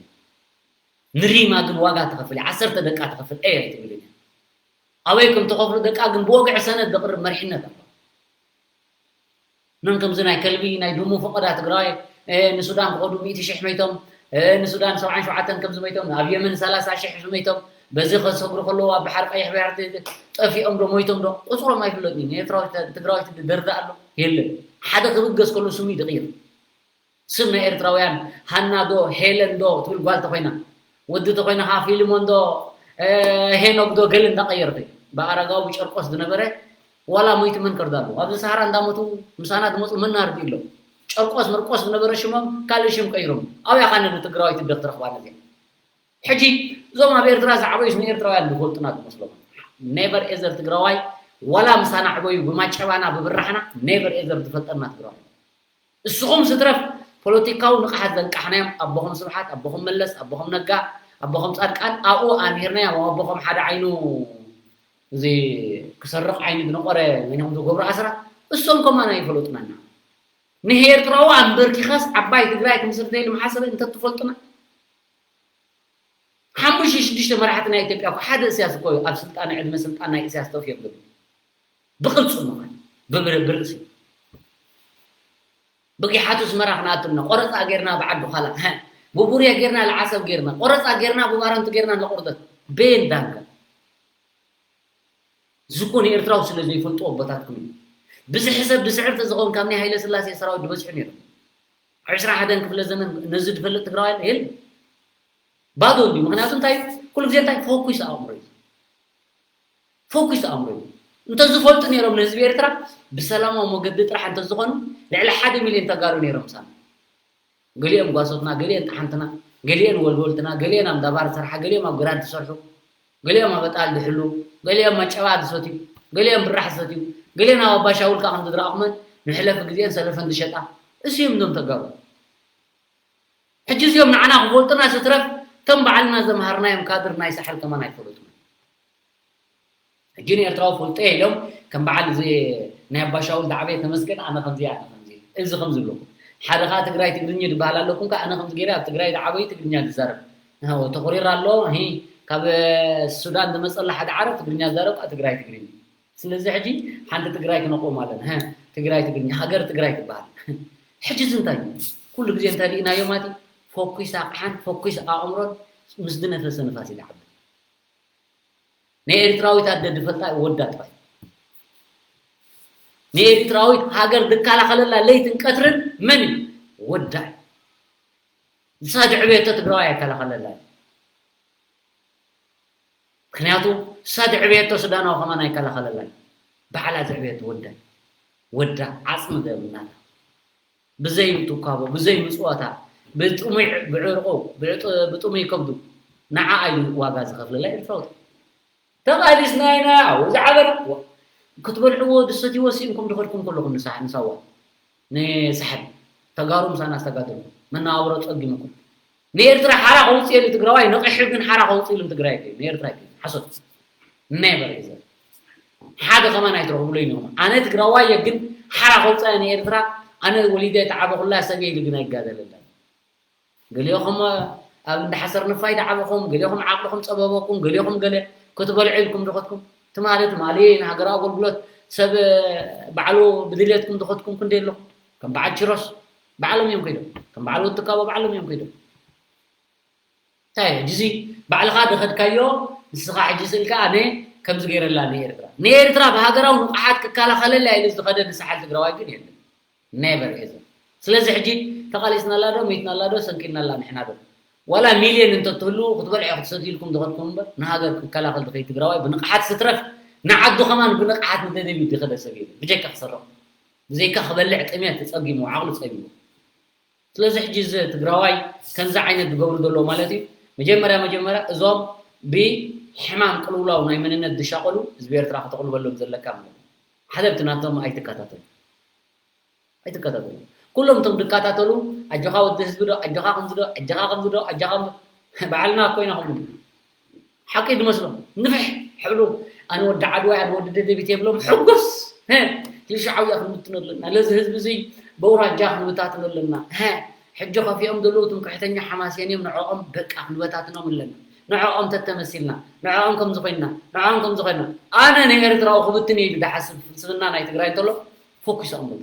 ንሪማ ግን ዋጋ ትኸፍል እያ። ዓሰርተ ደቃ ትኸፍል እያ ኣይትብልን እያ። ኣበይ ከም ተኸፍሉ ደቃ ግን ብወግዒ ሰነድ ዘቕርብ መሪሕነት ኣሎ። መን ከምዚ ናይ ከልቢ ናይ ድሙ ፈቐዳ ትግራዋይ ንሱዳን ክኸዱ ሚእቲ ሽሕ መይቶም ንሱዳን ሰብዓን ሸውዓተን ከምዚ መይቶም ኣብ የመን ሰላሳ ሽሕ መይቶም በዚ ከሰግሩ ከለዉ ኣብ ባሕሪ ቀይሕ ባሕሪ ጠፊኦም ዶ ሞይቶም ዶ ቁፅሮም ኣይፍለጥን እዩ። ንኤርትራዊ ትግራዋይ ደርዳ ኣሎ የለን። ሓደ ክብገስ ከሎ ስሙ እዩ ድቕይር። ስም ናይ ኤርትራውያን ሃና ዶ ሄለን ዶ ትብል ጓል ተኮይና ወዲ ተኮይና ከዓ ፊልሞን ዶ ሄኖክ ዶ ገለ እንዳቀየርኩ ብኣረጋዊ ብጨርቆስ ዝነበረ ዋላ ሞይቱ መን ከርዳ ኣለዎ ኣብዚ ሰሃራ እንዳሞቱ ምሳና ዝመፁ መን ናርዲ ኣሎ ጨርቆስ ምርቆስ ዝነበረ ሽሞም ካልእ ሽም ቀይሮም ኣበይ ኣኻ ነዚ ትግራዋይ ትብደኽ ትረኽባ ነዚኣ ሕጂ እዞም ኣብ ኤርትራ ዝዓበዩስ ንኤርትራውያን ዝፈልጡና ዝመስሎም ኔቨር ኤዘር ትግራዋይ ዋላ ምሳና ዕበዩ ብማጨባና ብብራሕና ኔቨር ኤዘር ዝፈልጠና ትግራዋይ እስኹም ስትረፍ ፖለቲካዊ ንቕሓት ዘንቃሕናዮም ኣቦኹም ስብሓት ኣቦኹም መለስ ኣቦኹም ነጋ ኣቦኹም ፃድቃን ኣብኡ ኣምሂርናዮም ኣቦኹም ሓደ ዓይኑ እዚ ክሰርቕ ዓይኒ ዝነቆረ መን እዮም ዝገብሩ ኣስራ እሶም ከማና ይፈለጡናና ንኤርትራዊ ኣንበርኪኻስ ዓባይ ትግራይ ክምስርተይሉ ምሓሰበ እንተትፈልጡና ሓሙሽተ ሽዱሽተ መራሕቲ ናይ ኢትዮጵያ እኮ ሓደ እስያስ እኮ እዩ ኣብ ስልጣን ዕድመ ስልጣን ናይ እስያስ ጠፊኦም ብቅልፁ ምኳን ብብርእሲ ብጊሓቱ ስመራ ክነኣቱ እና ቆረፃ ጌርና ብዓዲ ኻላ ብቡርያ ጌርና ልዓሰብ ጌርና ቆረፃ ጌርና ብባረንቱ ጌርና ንቁርደት ቤን ዳንጋ ዝኮነ ኤርትራዊ ስለ ዘይፈልጡ ኣቦታትኩም እዩ ብዝሒ ሰብ ብስዕር ተዝኸውን ካብ ናይ ሃይለ ስላሴ ሰራዊት ዝበዝሑ ነይሮም ዕስራ ሓደን ክፍለ ዘመን ነዚ ዝፈልጥ ትግራዋይ የለ ባዶ እንዲ ምክንያቱ እንታይ ኩሉ ግዜ እንታይ ፎኩስ ኣእምሮ እዩ ፎኩስ ኣእምሮ እዩ እንተዝፈልጡ ነይሮም ንህዝቢ ኤርትራ ብሰላማዊ መገዲ ጥራሕ እንተዝኾኑ ልዕሊ ሓደ ሚልዮን ተጋሩ ነይሮም ሳና ገሊኦም ጓሶትና ገሊኦም ጠሓንትና ገሊኦም ወልወልትና ገሊኦም ኣብ ዳባር ዝሰርሓ ገሊኦም ኣብ ግራድ ዝሰርሑ ገሊኦም ኣብ ኣጣል ዝሕሉ ገሊኦም ኣብ ጨባ ዝሰትዩ ገሊኦም ብራሕ ዝሰትዩ ገሊኦም ኣብ ኣባሻውል ከዓ ከም ዝድረኣኹመን ንሕለፊ ግዜን ሰለፈን ዝሸጣ እሲዮም እዞም ተጋሩ ሕጂ እዚኦም ንዓና ክፈልጡና ስትረፍ ከም በዓልና ዘምሃርናዮም ካድር ናይ ሳሕል ከማን ኣይፈለጡና ሕጂ ንኤርትራዊ ፈልጦ ኢሎም ከም በዓል እዚ ናይ ኣባሻውል ዳዕበ ተመስገን ኣነ ከምዚ ኣነ ከምዚ እዚ ከም ዝብለኩም ሓደ ከዓ ትግራይ ትግርኛ ዝበሃል ኣለኩም ከዓ ኣነ ከምዚ ገይረ ኣብ ትግራይ ዳዕበዩ ትግርኛ ዝዛረብ ተኮሪር ኣሎ ሂ ካብ ሱዳን ዝመፀላ ሓደ ዓረብ ትግርኛ ዝዛረብ ከዓ ትግራይ ትግርኛ ስለዚ ሕጂ ሓንቲ ትግራይ ክነቆም ኣለና ትግራይ ትግርኛ ሃገር ትግራይ ትበሃል ሕጂ እዚ እንታይ ኩሉ ግዜ እንተሪእናዮ ማቲ ፎኪስ ኣቕሓን ፎኪስ ኣእምሮን ምስ ዝነፈሰ ንፋስ ይልዓል ናይ ኤርትራዊት ኣደ ዝፈልጣ ወዳ ጥራይ ንኤርትራዊት ሃገር ዝከላኸለላ ለይትን ቀትርን መን እዩ ወዳ እዩ ንሳ ድዕበየቶ ትግራዋይ ኣይከላኸለላ እዩ ምክንያቱ ንሳ ድዕበየቶ ሱዳናዊ ከማን ኣይከላኸለላ እዩ ባዕላ ዝዕበየቶ ወዳ እዩ ወዳ ዓፅሚ ዘብልናታ ብዘይ ትኳቦ ብዘይ ምፅወታ ብጥሙይ ብዕርቁ ብጥሙይ ከብዱ ንዓኣ እዩ ዋጋ ዝኸፍለላ ኤርትራዊ ተቓሊስና ኢና ኣብኡ ዝዓበና ክትበልዕዎ ድሰትዎ ሲእንኩም ድኸድኩም ከለኹም ንሳዋ ንሳዋ ንሳሕል ተጋሩ ምሳና ዝተጋደሉ መነባብሮ ፀጊምኩም ንኤርትራ ሓራ ከውፅኤሉ ትግራዋይ ነቒሑ ግን ሓራ ከውፅኢሉ ትግራይ ኣይኮይኑ ንኤርትራ ኣይኮይኑ ሓሶት never ever ሓደ ከማን ኣይትረኽብሉ ኢኹም ኣነ ትግራዋይ እየ ግን ሓራ ከውፅኣ ንኤርትራ ኣነ ወሊደ ዝዓበኹላ ሰብ እየ ኢሉ ግን ኣይጋደለላን። ገሊኹም ኣብ እንዳ ሓሰር ንፋይ ዝዓበኹም፣ ገሊኹም ዓቕልኹም ጸበበኩም፣ ገሊኹም ገለ ክትበልዑ ኢልኩም ዝኸድኩም። ትማሊ ትማሊ ንሃገራዊ ኣገልግሎት ሰብ ባዕሉ ብድልየትኩም ዝኸድኩም ክንደይ ኣለኹም? ከም በዓል ኪሮስ ባዕሎም እዮም ከይዶም። ከም በዓል ወዲ ትካቦ ባዕሎም እዮም ከይዶም። እንታይ እዩ? ሕጂ እዚ ባዕልኻ ዝኸድካዮ ንስኻ ሕጂ ስእልካ ኣነ ከምዚ ገይረላ ንኤርትራ። ንኤርትራ ብሃገራዊ ንቕሓት ክከላኸለላ ኢሉ ዝኸደ ንሰሓል ትግራዋይ ግን የለን። ኔቨር ኤቨር። ስለዚ ሕጂ ተቓሊስናላ ዶ፣ ሚትናላ ዶ፣ ሰንኪልናላ ንሕና ዶ? ዋላ ሚልዮን እንተትህሉ ክትበልዑ ክትሰትዩ ኢልኩም ዝኸድኩም እምበር ንሃገር ክከላኸል ዝኸይድ ትግራዋይ ብንቕሓት ስትረፍ ንዓዱ ከማን ብንቕሓት ንደደቢት ዝኸደ ሰብ የለን። ብጀካ ክሰርቕ፣ ብዘይካ ክበልዕ ጥሜት ተጸጊሙ፣ ዓቕሉ ጸቢቡ። ስለዚ ሕጂ እዚ ትግራዋይ ከምዚ ዓይነት ዝገብሩ ዘለዉ ማለት እዩ። መጀመርያ መጀመርያ እዞም ብሕማም ቅልውላው ናይ መንነት ዝሻቐሉ ህዝቢ ኤርትራ ከተቕልበሎም ዘለካ ማለት እዩ። ሓለብቲ ናቶም ኣይትከታተሉ። ኣይትከታተሉ። ኩሎም እቶም ዝከታተሉ ኣጆኻ ወዲ ህዝቢ ዶ፣ ኣጆኻ ከምዚ ዶ፣ ኣጆኻ ከምዚ ዶ፣ ኣጆኻ ከምዚ ዶ። ባዕልና እኮ ኢና ከምኡ ንብል። ሓቂ ዝመስሎም ንፍሕ ሕብሉ ኣነ ወዲ ዓድዋ ኣነ ወዲ ደደቢት የብሎም ሕጎስ ሄ ክልሻዓውያ ክንብትኖ ኣለና ለዚ ህዝቢ እዚ በውራጃ ክንብታትኖ ኣለና ሄ ሕጂ ከፊኦም ዘለዉ ትምክሕተኛ ሓማስያን እዮም ንዕኦም በቃ ክንበታትኖም ኣለና ንዕኦም ተተመሲልና ንዕኦም ከም ዝኾይንና ንዕኦም ከም ዝኾይንና ኣነ ንኤርትራዊ ክብትን እዩ ዝሓስብ ፍልስፍና ናይ ትግራይ እንተሎ ፎኪስ ኣምበሉ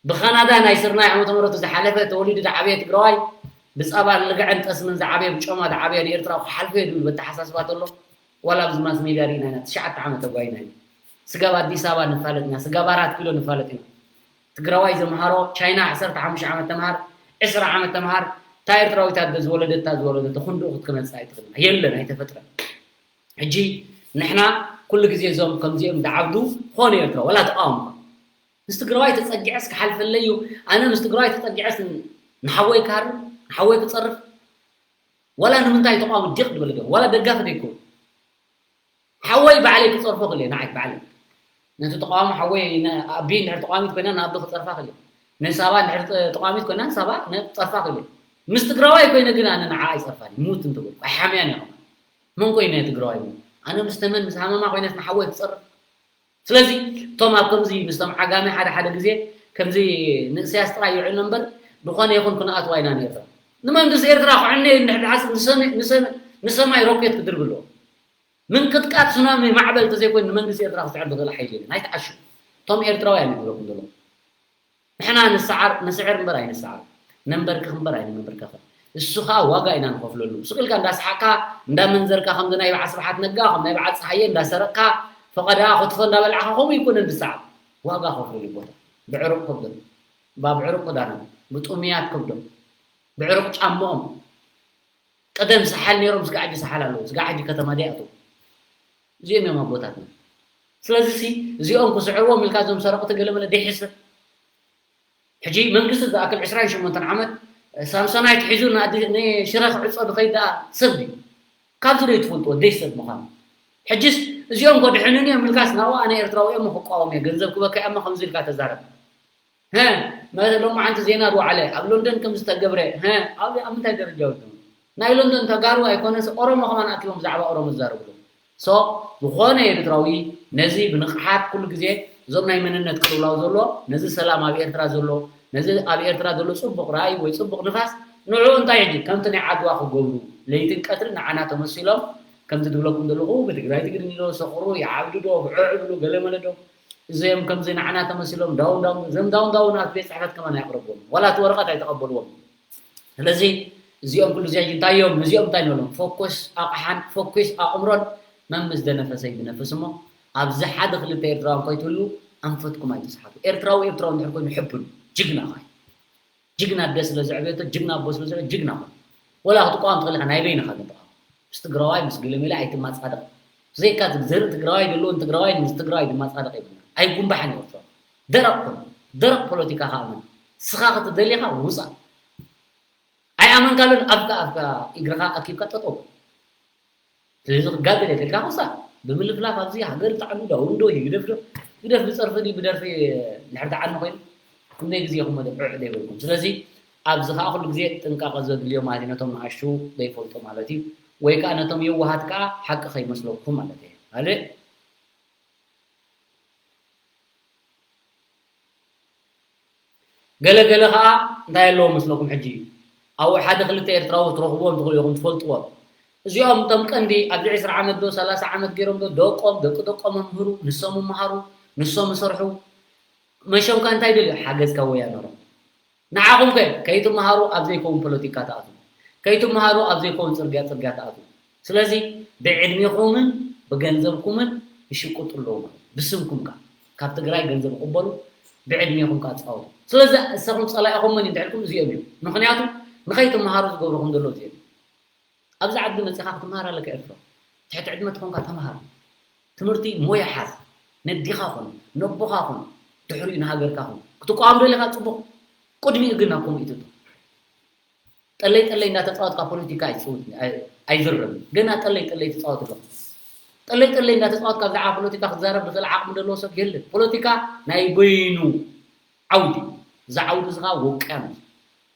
ብኻናዳ ናይ ስርናይ ዓመተ ምህረቱ ዝሓለፈ ተወሊዱ ዝዓበየ ትግራዋይ ብፀባን ልግዕን ጠስምን ዝዓበየ ብጮማ ዝዓበየ ንኤርትራዊ ክሓልፎ እየ ዝብል በተሓሳስባ ተሎ ዋላ ኣብዚ ማስ ሜድያ ርኢና ኢና ትሽዓተ ዓመት ተጓይና ኢና ስጋብ ኣዲስ ኣበባ ንፋለጥ ኢና ስጋብ ኣራት ኪሎ ንፋለጥ ኢና ትግራዋይ ዘምሃሮ ቻይና ዓሰርተ ሓሙሽተ ዓመት ተምሃር ዕስራ ዓመት ተምሃር እታ ኤርትራዊት ኣደ ዝወለደታ ዝወለደቶ ክንድኡ ክትክመፅእ ኣይትኽእልና የለን ኣይተፈጥረን ሕጂ ንሕና ኩሉ ግዜ እዞም ከምዚኦም ዝዓብዱ ኾነ ኤርትራ ወላ ተቃወምካ ምስ ትግራዋይ ተፀጊዐስ ክሓልፈለይ እዩ ኣነ ምስ ትግራዋይ ተፀጊዐስ ንሓወይ ክሃርም ንሓወይ ክፀርፍ ዋላ ንምንታይ ተቃዋሚ ዲቕ ድብል ዶ ዋላ ደጋፊ ደይኮን ሓወይ ባዕለይ ክፀርፎ ክልየ ንዓይ ባዕለይ ነቲ ተቃዋሚ ሓወይ ኣቢ እንድሕር ተቃዋሚት ኮይና ንኣቢ ክፀርፋ ክልየ ንሳባ እንድሕር ተቃዋሚት ኮይና ንሳባ ክፀርፋ ክልየ ምስ ትግራዋይ ኮይነ ግን ኣነ ንዓ ኣይፀርፋን ሙት እንተበልኩ ኣይሓምያን እየ መን ኮይነ ትግራዋይ ኣነ ምስ ተመን ምስ ሃመማ ኮይነስ ንሓወይ ክፀርፍ ስለዚ እቶም ኣብ ከምዚ ምስቶም ዓጋመ ሓደ ሓደ ግዜ ከምዚ ንእስያስ ጥራይ ይውዕል እምበር ዝኾነ ይኹን ክንኣትዋ ኢና ንኤርትራ ንመንግስቲ ኤርትራ ክዕነ እዩ እንድሕር ድሓስ ንሰማይ ሮኬት ክድርብ ኣለዎ ምንቅጥቃጥ ሱናሚ ማዕበል ተዘይኮይኑ ንመንግስቲ ኤርትራ ክስዕር ዝኽእል ሓይሊ የለን ኣይትዓሹ እቶም ኤርትራውያን ይብለኩም ዘለኹ ንሕና ንስዓር ንስዕር እምበር ኣይንስዓር ነንበርክኽ እምበር ኣይንንበርከኽን እሱ ኸዓ ዋጋ ኢና ንኸፍለሉ ስቕ ኢልካ እንዳስሓቕካ እንዳመንዘርካ ከምዚ ናይ በዓል ስብሓት ነጋ ከም ናይ በዓል ፀሃየ እንዳሰረቕካ ፈቐድኣ ክትፎ እንዳበላዕካ ከምኡ ኣይኮነን ዝስዓር ዋጋ ከፍለሉ ቦታ ብዕሩቕ ከብዶም ባብ ዕሩቕ ክዳኖም ብጥሙያት ከብዶም ብዕሩቕ ጫምኦም ቀደም ሰሓል ነይሮም ስጋዕ ሕጂ ሰሓል ኣለዉ ስጋዕ ሕጂ ከተማ ደይ ኣተዉ እዚኦም እዮም ኣቦታትና ስለዚ ሲ እዚኦም ክስዕርዎም ኢልካ እዞም ሰረቕቲ ገለመለ ደይሕስብ ሕጂ መንግስቲ ዝኣክል ዕስራን ሸሞንተን ዓመት ሳምሶናይት ሒዙ ንሽረ ክዕፆ ዝኸይድ ደኣ ሰብ ድዩ ካብዚ ዶ ትፈልጥዎ ደይ ሰብ ምዃኑ ሕጅስ እዚኦም ከድሕኑኒ እዮም ኢልካስ ናብኡ ኣነ ኤርትራዊ እዮም ክቃወም እየ ገንዘብ ክበካ እያሞ ከምዚ ኢልካ ተዛረብ ሎማዓንቲ ዜና ዝወዓለ ኣብ ሎንደን ከም ዝተገብረ ኣብ ምንታይ ደረጃ ወዲኡ ናይ ሎንደን ተጋሩ ኣይኮነስ ኦሮሞ ከማን ኣኪቦም ብዛዕባ ኦሮሞ ዝዛረብሉ so ዝኾነ ኤርትራዊ ነዚ ብንቕሓት ኩሉ ግዜ እዞም ናይ መንነት ቅልውላው ዘሎ ነዚ ሰላም ኣብ ኤርትራ ዘሎ ነዚ ኣብ ኤርትራ ዘሎ ፅቡቕ ራእይ ወይ ፅቡቕ ንፋስ ንዑ እንታይ ሕጂ ከምቲ ናይ ዓድዋ ክገብሩ ለይትን ቀትርን ንዓና ተመሲሎም ከምዚ ዝብለኩም ዘለኹ ብትግራይ ትግርኝ ዶ ሰቕሩ ይዓብዱ ዶ ብዕዕ ብሉ ገለመለ ዶ እዚኦም ከምዚ ንዓና ተመሲሎም ዳውን ዳውን እዞም ዳውን ዳውን ኣብ ቤት ፅሕፈት ከማን ኣይኣቕረብዎም ዋላ እቲ ወረቐት ኣይተቐበልዎም ስለዚ እዚኦም ኩሉ እዚኣ እንታይ እዮም ነዚኦም እንታይ ንበሎም ፎኩስ ኣቕሓን ፎኩስ ኣእምሮን መን ምስ ደነፈ ሰይድነፍስ እሞ ኣብዚ ሓደ ክልተ ኤርትራውያን ከይትህሉ ኣንፈትኩም ኣይትስሓቱ ኤርትራዊ ኤርትራዊ እንድሕር ኮይኑ ሕቡን ጅግና ኸ ጅግና ኣደ ስለ ዘዕበየቶ ጅግና ኣቦ ስለ ዘዕበየ ጅግና ኹን ወላ ክትቋም ትኽእል ኢኻ ናይ በይንኻ ግን ተቓወም ምስ ትግራዋይ ምስ ገለመለ ኣይትማፃደቕ ብዘይካ ዘርኢ ትግራዋይ ዘለዎ ንትግራዋይ ምስ ትግራዋይ ድማፃደቕ የብልና ኣይጉንባሕን ይወርሶ ደረቕ ኩን ደረቕ ፖለቲካ ከኣምን ስኻ ክትደሊኻ ውፃእ ኣይኣመንካሉን ኣፍካ ኣፍካ እግርኻ ኣኪብካ ጠጠው ስለዚ ክጋደል የድልካ ክሳዕ ብምልፍላፍ ኣብዚ ሃገር ጣዕሚ ዶ እውን ዶ ይግደፍ ዶ ይግደፍ ብፀርፊ ድዩ ብደርፊ እንድሕር ተዓኒ ኮይኑ ክንደይ ግዜ ክመ ዕዕ ዘይበልኩም ስለዚ ኣብዚ ከዓ ኩሉ ግዜ ጥንቃቐ ዘድልዮ ማለት እዩ ነቶም ንኣሽቱ ዘይፈልጡ ማለት እዩ ወይ ከዓ ነቶም የዋሃት ከዓ ሓቂ ከይመስለኩም ማለት እዩ ካልእ ገለ ገለ ከዓ እንታይ ኣለዎ መስለኩም? ሕጂ ኣብኡ ሓደ ክልተ ኤርትራዊ ትረኽብዎም ትኽእሉ ኢኹም፣ ትፈልጥዎም። እዚኦም እቶም ቀንዲ ኣብዚ ዕስራ ዓመት ዶ ሰላሳ ዓመት ገይሮም ዶ ደቆም፣ ደቂ ደቆም መምህሩ፣ ንሶም ይመሃሩ፣ ንሶም ይሰርሑ። መሸም ከ እንታይ ደልዩ? ሓገዝ ካብ ወያነ ረኽቡ። ንዓኹም ከ ከይትመሃሩ ኣብ ዘይከውን ፖለቲካ ትኣትዉ፣ ከይትመሃሩ ኣብ ዘይከውን ጽርግያ ጽርግያ ትኣትዉ። ስለዚ ብዕድሜኹምን ብገንዘብኩምን ይሽቅጡ ኣለዉ ማለት እዩ። ብስምኩም ከ ካብ ትግራይ ገንዘብ ይቕበሉ፣ ብዕድሜኹም ከ ኣጻወቱ። ስለዚ እሰኹም ጸላኢኹም መን እዩ እንድሕልኩም እዚኦም እዮም። ምኽንያቱ ንኸይትመሃሩ ዝገብርኹም ዘለዉ እዚኦም እዮም። ኣብዚ ዓዲ መጺኻ ክትመሃር ኣለካ ኤርትራ። ትሕቲ ዕድመ ትኾንካ ተመሃር። ትምህርቲ ሞያ ሓዝ። ነዲኻ ኹን፣ ነቦኻ ኹን፣ ድሕሪኡ ንሃገርካ ኹን። ክትቋወም ደሊኻ ጽቡቕ። ቅድሚኡ ግን ናብ ከምኡ ይትቶ። ጠለይ ጠለይ እንዳተጻወትካ ፖለቲካ ኣይትጽውት፣ ኣይ-፣ ኣይዝረብን። ገና ጠለይ ጠለይ ትጻወት ኣለኹ። ጠለይ ጠለይ እንዳተጻወትካ ብዛዕባ ፖለቲካ ክትዛረብ ዝኽእል ዓቕሚ ዘለዎ ሰብ የለን። ፖለቲካ ናይ በይኑ ዓውዲ። እዚ ዓውዲ እዚ ኸዓ ውቅያኖስ።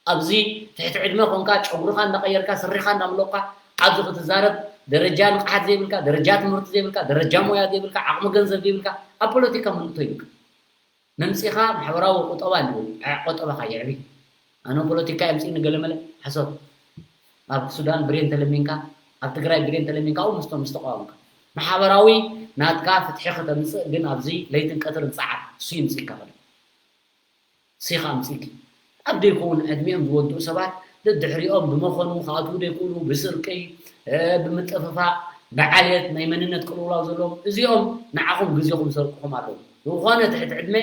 ኣብዚ ትሕቲ ዕድመ ኾንካ ጨጉርኻ እንዳቐየርካ ስሪኻ እንዳምለቕካ ኣብዚ ክትዛረብ ደረጃ ንቕሓት ዘይብልካ፣ ደረጃ ትምህርቲ ዘይብልካ፣ ደረጃ ሞያ ዘይብልካ፣ ዓቕሚ ገንዘብ ዘይብልካ ኣብ ፖለቲካ ምንእቶ ይብልካ። መምጺኻ ማሕበራዊ ቁጠባ ኣለዎ። ዓ-፣ ቆጠባኻ የዕቢ። ኣነ ፖለቲካ የምጽእኒ ገለመለ ሓሶት። ኣብ ሱዳን ብሬን ተለሚንካ፣ ኣብ ትግራይ ብሬን ተለሚንካ፣ ኣብኡ ምስቶም ምስ ተቃወምካ። ማሕበራዊ ናትካ ፍትሒ ከተምጽእ ግን ኣብዚ ለይትን ቀትርን ጸዓር እሱ ይምጽእካ ከሎ። እሱ ይኻ ኣምጽእኪ። ኣብ ዘይከውን ዕድሚኦም ዝወድኡ ሰባት ደድሕሪኦም ብመኾኑ ክኣትዉ ዘይክእሉ፣ ብስርቂ፣ እ፣ ብምጥፍፋእ፣ ብዓሌት ናይ መንነት ቅልውላው ዘለዎም፣ እዚኦም ንዓኹም ግዜኹም ይሰርቁኹም ኣለዉ። ዝኾነ ትሕቲ ዕድመ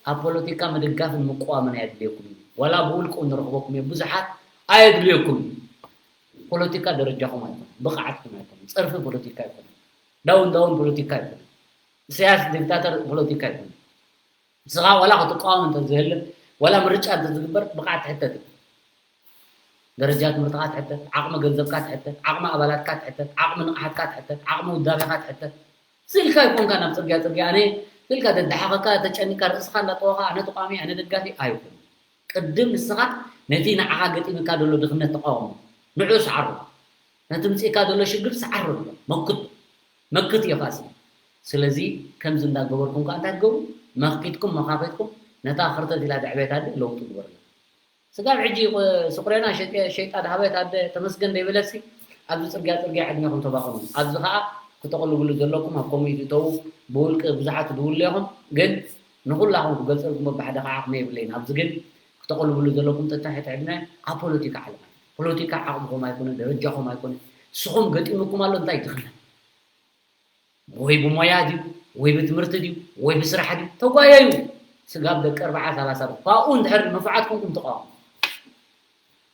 ኣብ ፖለቲካ ምድጋፍን ምቅዋምን ኣየድልየኩም እዩ። ዋላ ብውልቂ እውን ንረኽበኩም እየ፣ ብዙሓት ኣየድልየኩም እዩ። ፖለቲካ ደረጃኹም ኣይኮነን፣ ብቕዓትኩም ኣይኮነን፣ ጸርፊ ፖለቲካ ኣይኮነን፣ ዳውን ዳውን ፖለቲካ ኣይኮነን፣ ኢሳያስ ዲክታተር ፖለቲካ ኣይኮነን። ንስኻ ዋላ ክትቃወም እንተዘየለ፣ ዋላ ምርጫ እንተዝግበር ብቕዓት ትሕተት እዩ። ደረጃ ትምህርትኻ ትሕተት፣ ዓቕሚ ገንዘብካ ትሕተት፣ ዓቕሚ ኣባላትካ ትሕተት፣ ዓቕሚ ንቕሓትካ ትሕተት፣ ዓቕሚ ውዳቤኻ ትሕተት። ስኢልካ ኣይኮንካ ናብ ጽርግያ ጽርግያ ኣነ ስኢልካ ተደሓኸካ ተጨኒካ ርእስኻ እንዳጠወኻ ኣነ ተቃዋሚ ኣነ ደጋፊ ኣይኮን። ቅድም ንስኻ ነቲ ንዓኻ ገጢምካ ዘሎ ድኽነት ተቃወሞ። ንዑ ሰዓሮ። ነቲ ምጽእካ ዘሎ ሽግር ሰዓሮ ኣሎ። መክት መክት እዮ ፋሲ። ስለዚ ከምዚ እንዳገበርኩም ከኣ እንታይ ትገብሩ? መኪትኩም መኻኺትኩም ነታ ክርተት ኢላ ደዕቤት ኣደ ለውጡ ግበርላ። ስጋብ ሕጂ ቕ-፣ ስቑሬና ሸጠ-፣ ሸይጣ ድሃበት ኣደ ተመስገን ደይበለሲ ኣብዚ ጽርግያ ጽርግያ ዕድሜኹም ተባኽኑ። ኣብዚ ኸኣ ክተቕልብሉ ዘለኩም ኣብ ኮሚቴ እተዉ ብውልቂ ብዙሓት ትድውሉ ኢኹም፣ ግን ንኹላኹም ክገልጸልኩም በብሓደ ኸዓ ዓቕሚ የብለይን። ኣብዚ ግን ክተቕልብሉ ዘለኩም ተታሒት ዕድመ ኣብ ፖለቲካ ዓለም። ፖለቲካ ዓቕምኹም ኣይኮነ፣ ደረጃኹም ኣይኮነ። ንስኹም ገጢሙኩም ኣሎ እንታይ ድኽነት? ወይ ብሞያ ድዩ? ወይ ብትምህርቲ ድዩ? ወይ ብስራሕ ድዩ? ተጓየዩ። ስጋብ ደቂ ኣርብዓ ሰላሳ ካብኡ እንድሕር ንፉዓት ኮንኩም ተቃወሙ።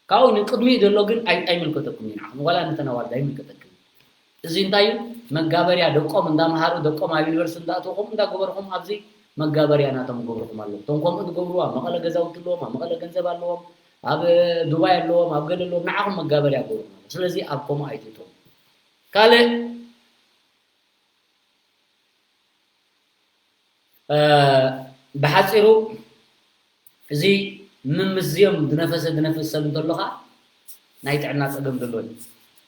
ካብኡ ንቅድሚኡ ዘሎ ግን ኣይ-፣ ኣይምልከተኩም እዩ ንዓኹም። ዋላ ነተን ኣዋልድ ኣይምልከተኩም። እዚ እንታይ እዩ? መጋበርያ ደቆም እንዳምሃሩ፣ ደቆም ኣብ ዩኒቨርሲቲ እንዳኣተውኹም እንዳገበርኹም ኣብዚ መጋበርያ ናቶም ይገብርኹም ኣለዉ። እቶም ከምኡ ዝገብሩ ኣብ መቐለ ገዛውቲ ኣለዎም፣ ኣብ መቐለ ገንዘብ ኣለዎም፣ ኣብ ዱባይ ኣለዎም፣ ኣብ ገለ ኣለዎም፣ ንዓኹም መጋበርያ ይገብርኹም ኣለዉ። ስለዚ ኣብ ከምኡ ኣይትእተዉ። ካልእ፣ እ፣ ብሓጺሩ እዚ ምምዝዮም ዝነፈሰ ዝነፍስ ሰብ እንተሎ ኸኣ ናይ ጥዕና ጸገም ዘለዎ እዩ።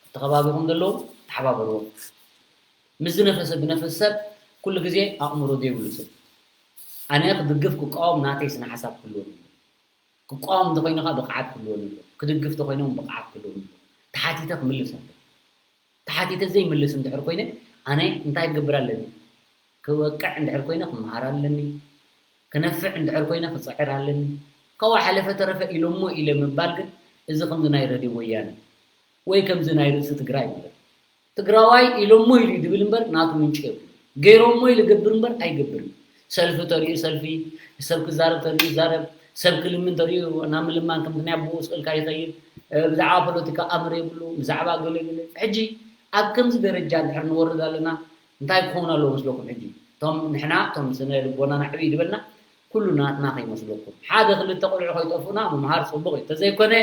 እቲ ከባቢኹም ዘለዉ ተሓባበርዎ። ምስ ዝነፈሰ ዝነፍስ ሰብ ኩሉ ግዜ ኣእምሮ ዘይብሉ ሰብ። ኣነ ክድግፍ ክቃወም ናተይ ስነ ሓሳብ ክህልወኒ ኣለዎ። ክቃወም እንተኾይኑ ኸኣ ብቕዓት ክህልወኒ ኣለዎ። ክድግፍ እንተኾይኑ እውን ብቕዓት ክህልወኒ ኣለዎ። ተሓቲተ ክምልስ ኣለዎ። ተሓቲተ ዘይምልስ እንድሕር ኮይነ ኣነ እንታይ ክገብር ኣለኒ? ክወቅዕ እንድሕር ኮይነ ክመሃር ኣለኒ። ክነፍዕ እንድሕር ኮይነ ክጽዕር ኣለኒ። ካብኡ ሓለፈ ተረፈ ኢሎሞ ኢለ ምባል ግን እዚ ከምዚ ናይ ረድዮ ወያነ ወይ ከምዚ ናይ ርእሲ ትግራይ ይብለ። ትግራዋይ ኢሎሞ ኢሉ እዩ ዝብል እምበር ናቱ ምንጪ የብሉ። ገይሮሞ ኢሉ ገብር እምበር ኣይገብርን። ሰልፊ ተሪኡ ሰልፊ፣ ሰብ ክዛረብ ተሪኡ ይዛረብ፣ ሰብ ክልምን ተሪኡ ናብ ምልማን ከምቲ ናይ ኣቦኡ ስእልካ ይኸይድ። እ፣ ብዛዕባ ፖለቲካ ኣምር የብሉ፣ ብዛዕባ ገለ ገለ። ሕጂ ኣብ ከምዚ ደረጃ እንድሕር ንወርድ ኣለና እንታይ ክኸውን ኣለዎ መስለኩም? ሕጂ እቶም ንሕና እቶም ስነ ልቦናና ዕብይ ዝበልና ኩሉ ናትና ከይመስለኩም። ሓደ ክልተ ቆልዑ ከይጠፍኡና ምምሃር ጽቡቕ እዩ። እንተዘይኮነ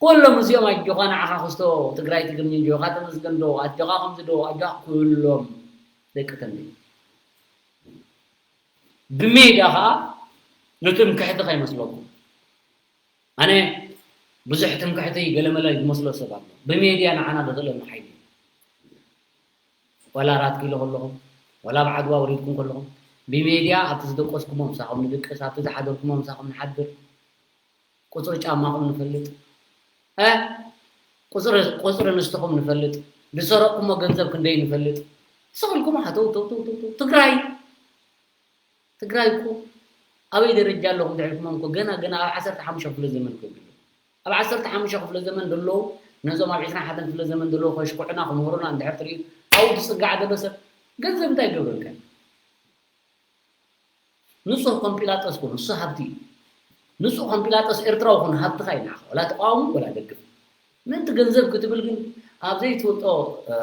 ኩሎም እዚኦም ኣጆኻ ንዓኻ ክስቶ ትግራይ ትግርኝ ኣጆኻ ተመስገን ዶ ኣጆኻ ከምዚ ዶ ኣጆኻ ኩሎም ደቂ ተምቤን። ብሜድያ ኸዓ ንትምክሕቲ ከይመስለኩም። ኣነ ብዙሕ ትምክሕቲ ገለመለ ዝመስሎ ሰብ ኣሎ። ብሜድያ ንዓና ዘኽእለና ሓይሊ እዩ። ዋላ ኣራት ኪሎ ከለኹም፣ ዋላ ኣብ ዓድዋ ወሪድኩም ከለኹም፣ ብሜድያ ኣብቲ ዝደቀስኩሞ ምሳኹም ንድቅስ፣ ኣብቲ ዝሓደርኩሞ ምሳኹም ንሓድር። ቁፅሪ ጫማኹም ንፈልጥ፣ እ? ቁፅሪ ቁፅሪ ንስትኹም ንፈልጥ፣ ዝሰረቕኩሞ ገንዘብ ክንደይ ንፈልጥ። ስቕ ኢልኩም ሓተው ተው ተው ተው ተው። ትግራይ ትግራይ እኮ ኣበይ ደረጃ ኣለኹም እንድሕር ኢልኩሞም እኮ ገና ገና ኣብ ዓሰርተ ሓሙሽተ ክፍለ ዘመን እኮ ይብሉ። ኣብ ዓሰርተ ሓሙሽተ ክፍለ ዘመን ዘለዉ ነዞም ኣብ ዕስራን ሓደን ክፍለ ዘመን ዘለዉ ከሽኩዑና ክምህሩና እንድሕር ትርኢ ኣብኡ ዝፅጋዕ ዘሎ ሰብ ገንዘብ እንታይ ይገብረልካ? ንጹህ ኮምጲላጦስ ኩን፣ ንሱ ሃብቲ እዩ። ንጹህ ኮምጲላጦስ ኤርትራዊ ኩን፣ ሃብትኻ እዩ ንዓኻ፣ ወላ ተቃውሞ ወላ ደግፍ። ምእንቲ ገንዘብ ክትብል ግን ኣብ ዘይትፈልጦ፣ እ፣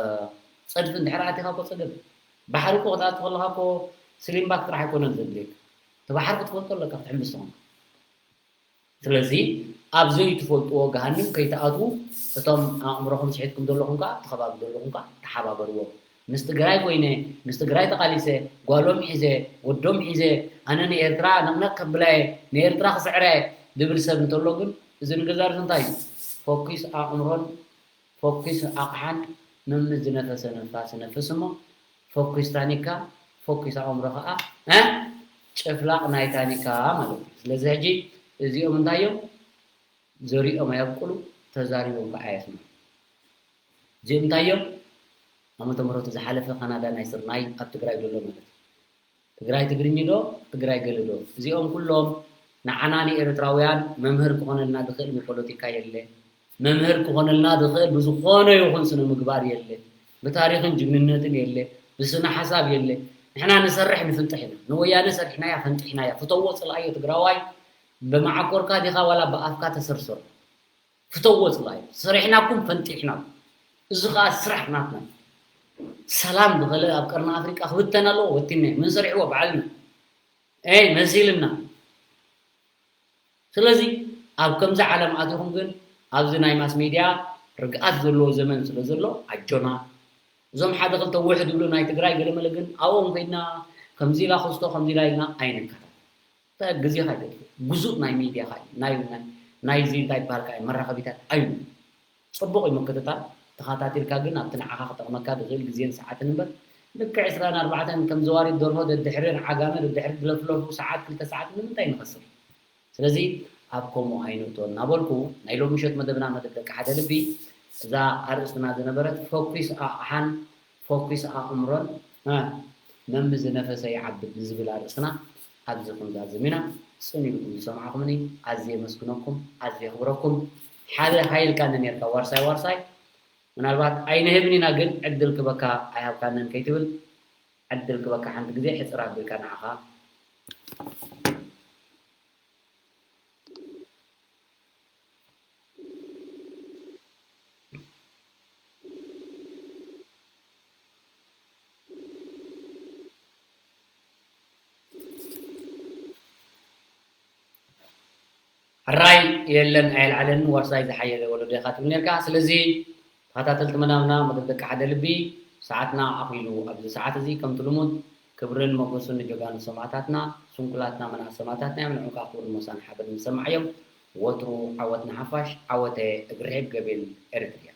ጸድፊ እንድሕር ኣቲኻ እኮ ጸገም። ባሕሪ እኮ ክትኣቱ ከለኻ እኮ ስሊም ባክ ጥራሕ ኣይኮነን ዘድልየካ። እቲ ባሕሪ ክትፈልጦ ኣለካ ክትሕምብስ ተኾንካ። ስለዚ ኣብ ዘይትፈልጥዎ ገሃንም ከይትኣትዉ፣ እቶም ኣእምሮኹም ስሒትኩም ዘለኹም ከኣ፣ እቲ ከባቢ ዘለኹም ከኣ ተሓባበርዎም። ምስ ትግራይ ኮይነ፣ ምስ ትግራይ ተቓሊሰ፣ ጓሎም ሒዘ፣ ወዶም ሒዘ፣ ኣነ ንኤርትራ ነቕነቕ ከብላ እየ፣ ንኤርትራ ክስዕራ እየ ዝብል ሰብ እንተሎ ግን፣ እዚ ንገዛ ርእሱ እንታይ እዩ? ፈኲስ ኣእምሮን ፈኲስ ኣቕሓን መምስ ዝነፈሰ ንፋስ ይነፍስ እሞ፣ ፈኲስ ታኒካ፣ ፈኲስ ኣእምሮ ከኣ፣ እ? ጭፍላቕ ናይ ታኒካ ማለት እዩ። ስለዚ ሕጂ እዚኦም እንታይ እዮም? ዘሪኦም ኣየብቁሉ፣ ተዛሪቦም ከኣ ኣየስምዑ። እዚኦም እንታይ እዮም? ዓመተ ምህረቱ ዝሓለፈ ካናዳ ናይ ስርናይ ኣብ ትግራይ ዘሎ ማለት እዩ። ትግራይ ትግርኝ ዶ? ትግራይ ገለ ዶ? እዚኦም ኩሎም ንዓና ንኤርትራውያን መምህር ክኾነልና ዝኽእል ብፖለቲካ የለ። መምህር ክኾነልና ዝኽእል ብዝኾነ ይኹን ስነ ምግባር የለ። ብታሪኽን ጅግንነትን የለ። ብስነ ሓሳብ የለ። ንሕና ንሰርሕ ንፍንጥሕ ኢና። ንወያነ ሰሪሕናያ ፈንጢሕናያ። ፍተዎ ጽልኣዮ ትግራዋይ ብመዓኮርካ ዲኻ ዋላ ብኣፍካ ተሰርሰሮ። ፍተዎ ጽልኣዮ። ሰሪሕናኩም ፈንጢሕናኩም። እዚ ኸኣ ስራሕ ናትና እዩ። ሰላም ብኸለ ኣብ ቀርኒ ኣፍሪቃ ክብተን ኣለዎ ወቲነ። መን ሰሪሕዎ? ባዕልና። ኤይ፣ መሲልና። ስለዚ ኣብ ከምዚ ዓለም ኣቲኹም ግን ኣብዚ ናይ ማስ ሜድያ ርግኣት ዘለዎ ዘመን ስለ ዘሎ ኣጆና። እዞም ሓደ ክልተ ውሕ ዝብሉ ናይ ትግራይ ገለመለ ግን ኣብኦም ከይድና ከምዚ ኢላ ክስቶ ከምዚ ኢላ ኢልና ኣይንከታተል። እንታይ ግዜኻ ይገድፍ። ግዙእ ናይ ሚድያ ኸኣ እዩ። ናይ ናይ ናይዚ እንታይ ይበሃል ከኣ እዩ መራኸቢታት ኣዩ። ጽቡቕ እዩ ምክትታል። ተኸታቲልካ ግን ኣብቲ ንዓኻ ክጠቕመካ ዝኽእል ግዜን ሰዓትን እምበር ልክዕ ዕስራን ኣርባዕተን ከም ዘዋሪት ደርሆ ደድሕረን ዓጋመ ደድሕሪ ዝለፍለፉ ሰዓት ክልተ ሰዓት ንምንታይ ንኸስር? ስለዚ ኣብ ከምኡ ኣይንእቶ እናበልኩ ናይ ሎሚ ምሸት መደብና መደብ ደቂ ሓደ ልቢ እዛ ኣርእስትና ዝነበረት ፈኲስ ኣቕሓን ፈኲስ ኣእምሮን፣ እ፣ መምስ ዝነፈሰ ይዓብድ ንዝብል ኣርእስትና ኣብዚ ክንዛዝም ኢና። ጽን ኢልኩም ዝሰማዕኩምኒ ኣዝየ የመስግነኩም፣ ኣዝየ የኽብረኩም። ሓደ ሃይልካኒ ኔርካ ዋርሳይ ዋርሳይ፣ ምናልባት ኣይንህብን ኢና ግን ዕድል ክበካ ኣይሃብካንን ከይትብል ዕድል ክበካ ሓንቲ ግዜ ሕጽር ኣቢልካ ንዓኻ። ሕራይ የለን ኣየልዓለንን ዋርሳይ ዝሓየለ ወለዶ ኢኻ ትብል ነርካ። ስለዚ ተኸታተልቲ መዳብና መደብ ደቂ ሓደ ልቢ ሰዓትና ኣኺሉ ኣብዚ ሰዓት እዚ ከምቲ ልሙድ ክብርን ሞጎስን ንጀጋኑ ሰማእታትና፣ ስንኩላትና መናእሰይ ሰማእታትና እዮም። ንዕኡ ከዓ ክብርን ሞሳን ሓበን ንሰማዕ እዮም። ወትሩ ዓወት ንሓፋሽ፣ ዓወተ እግርሒብ ገቤል ኤርትርያ።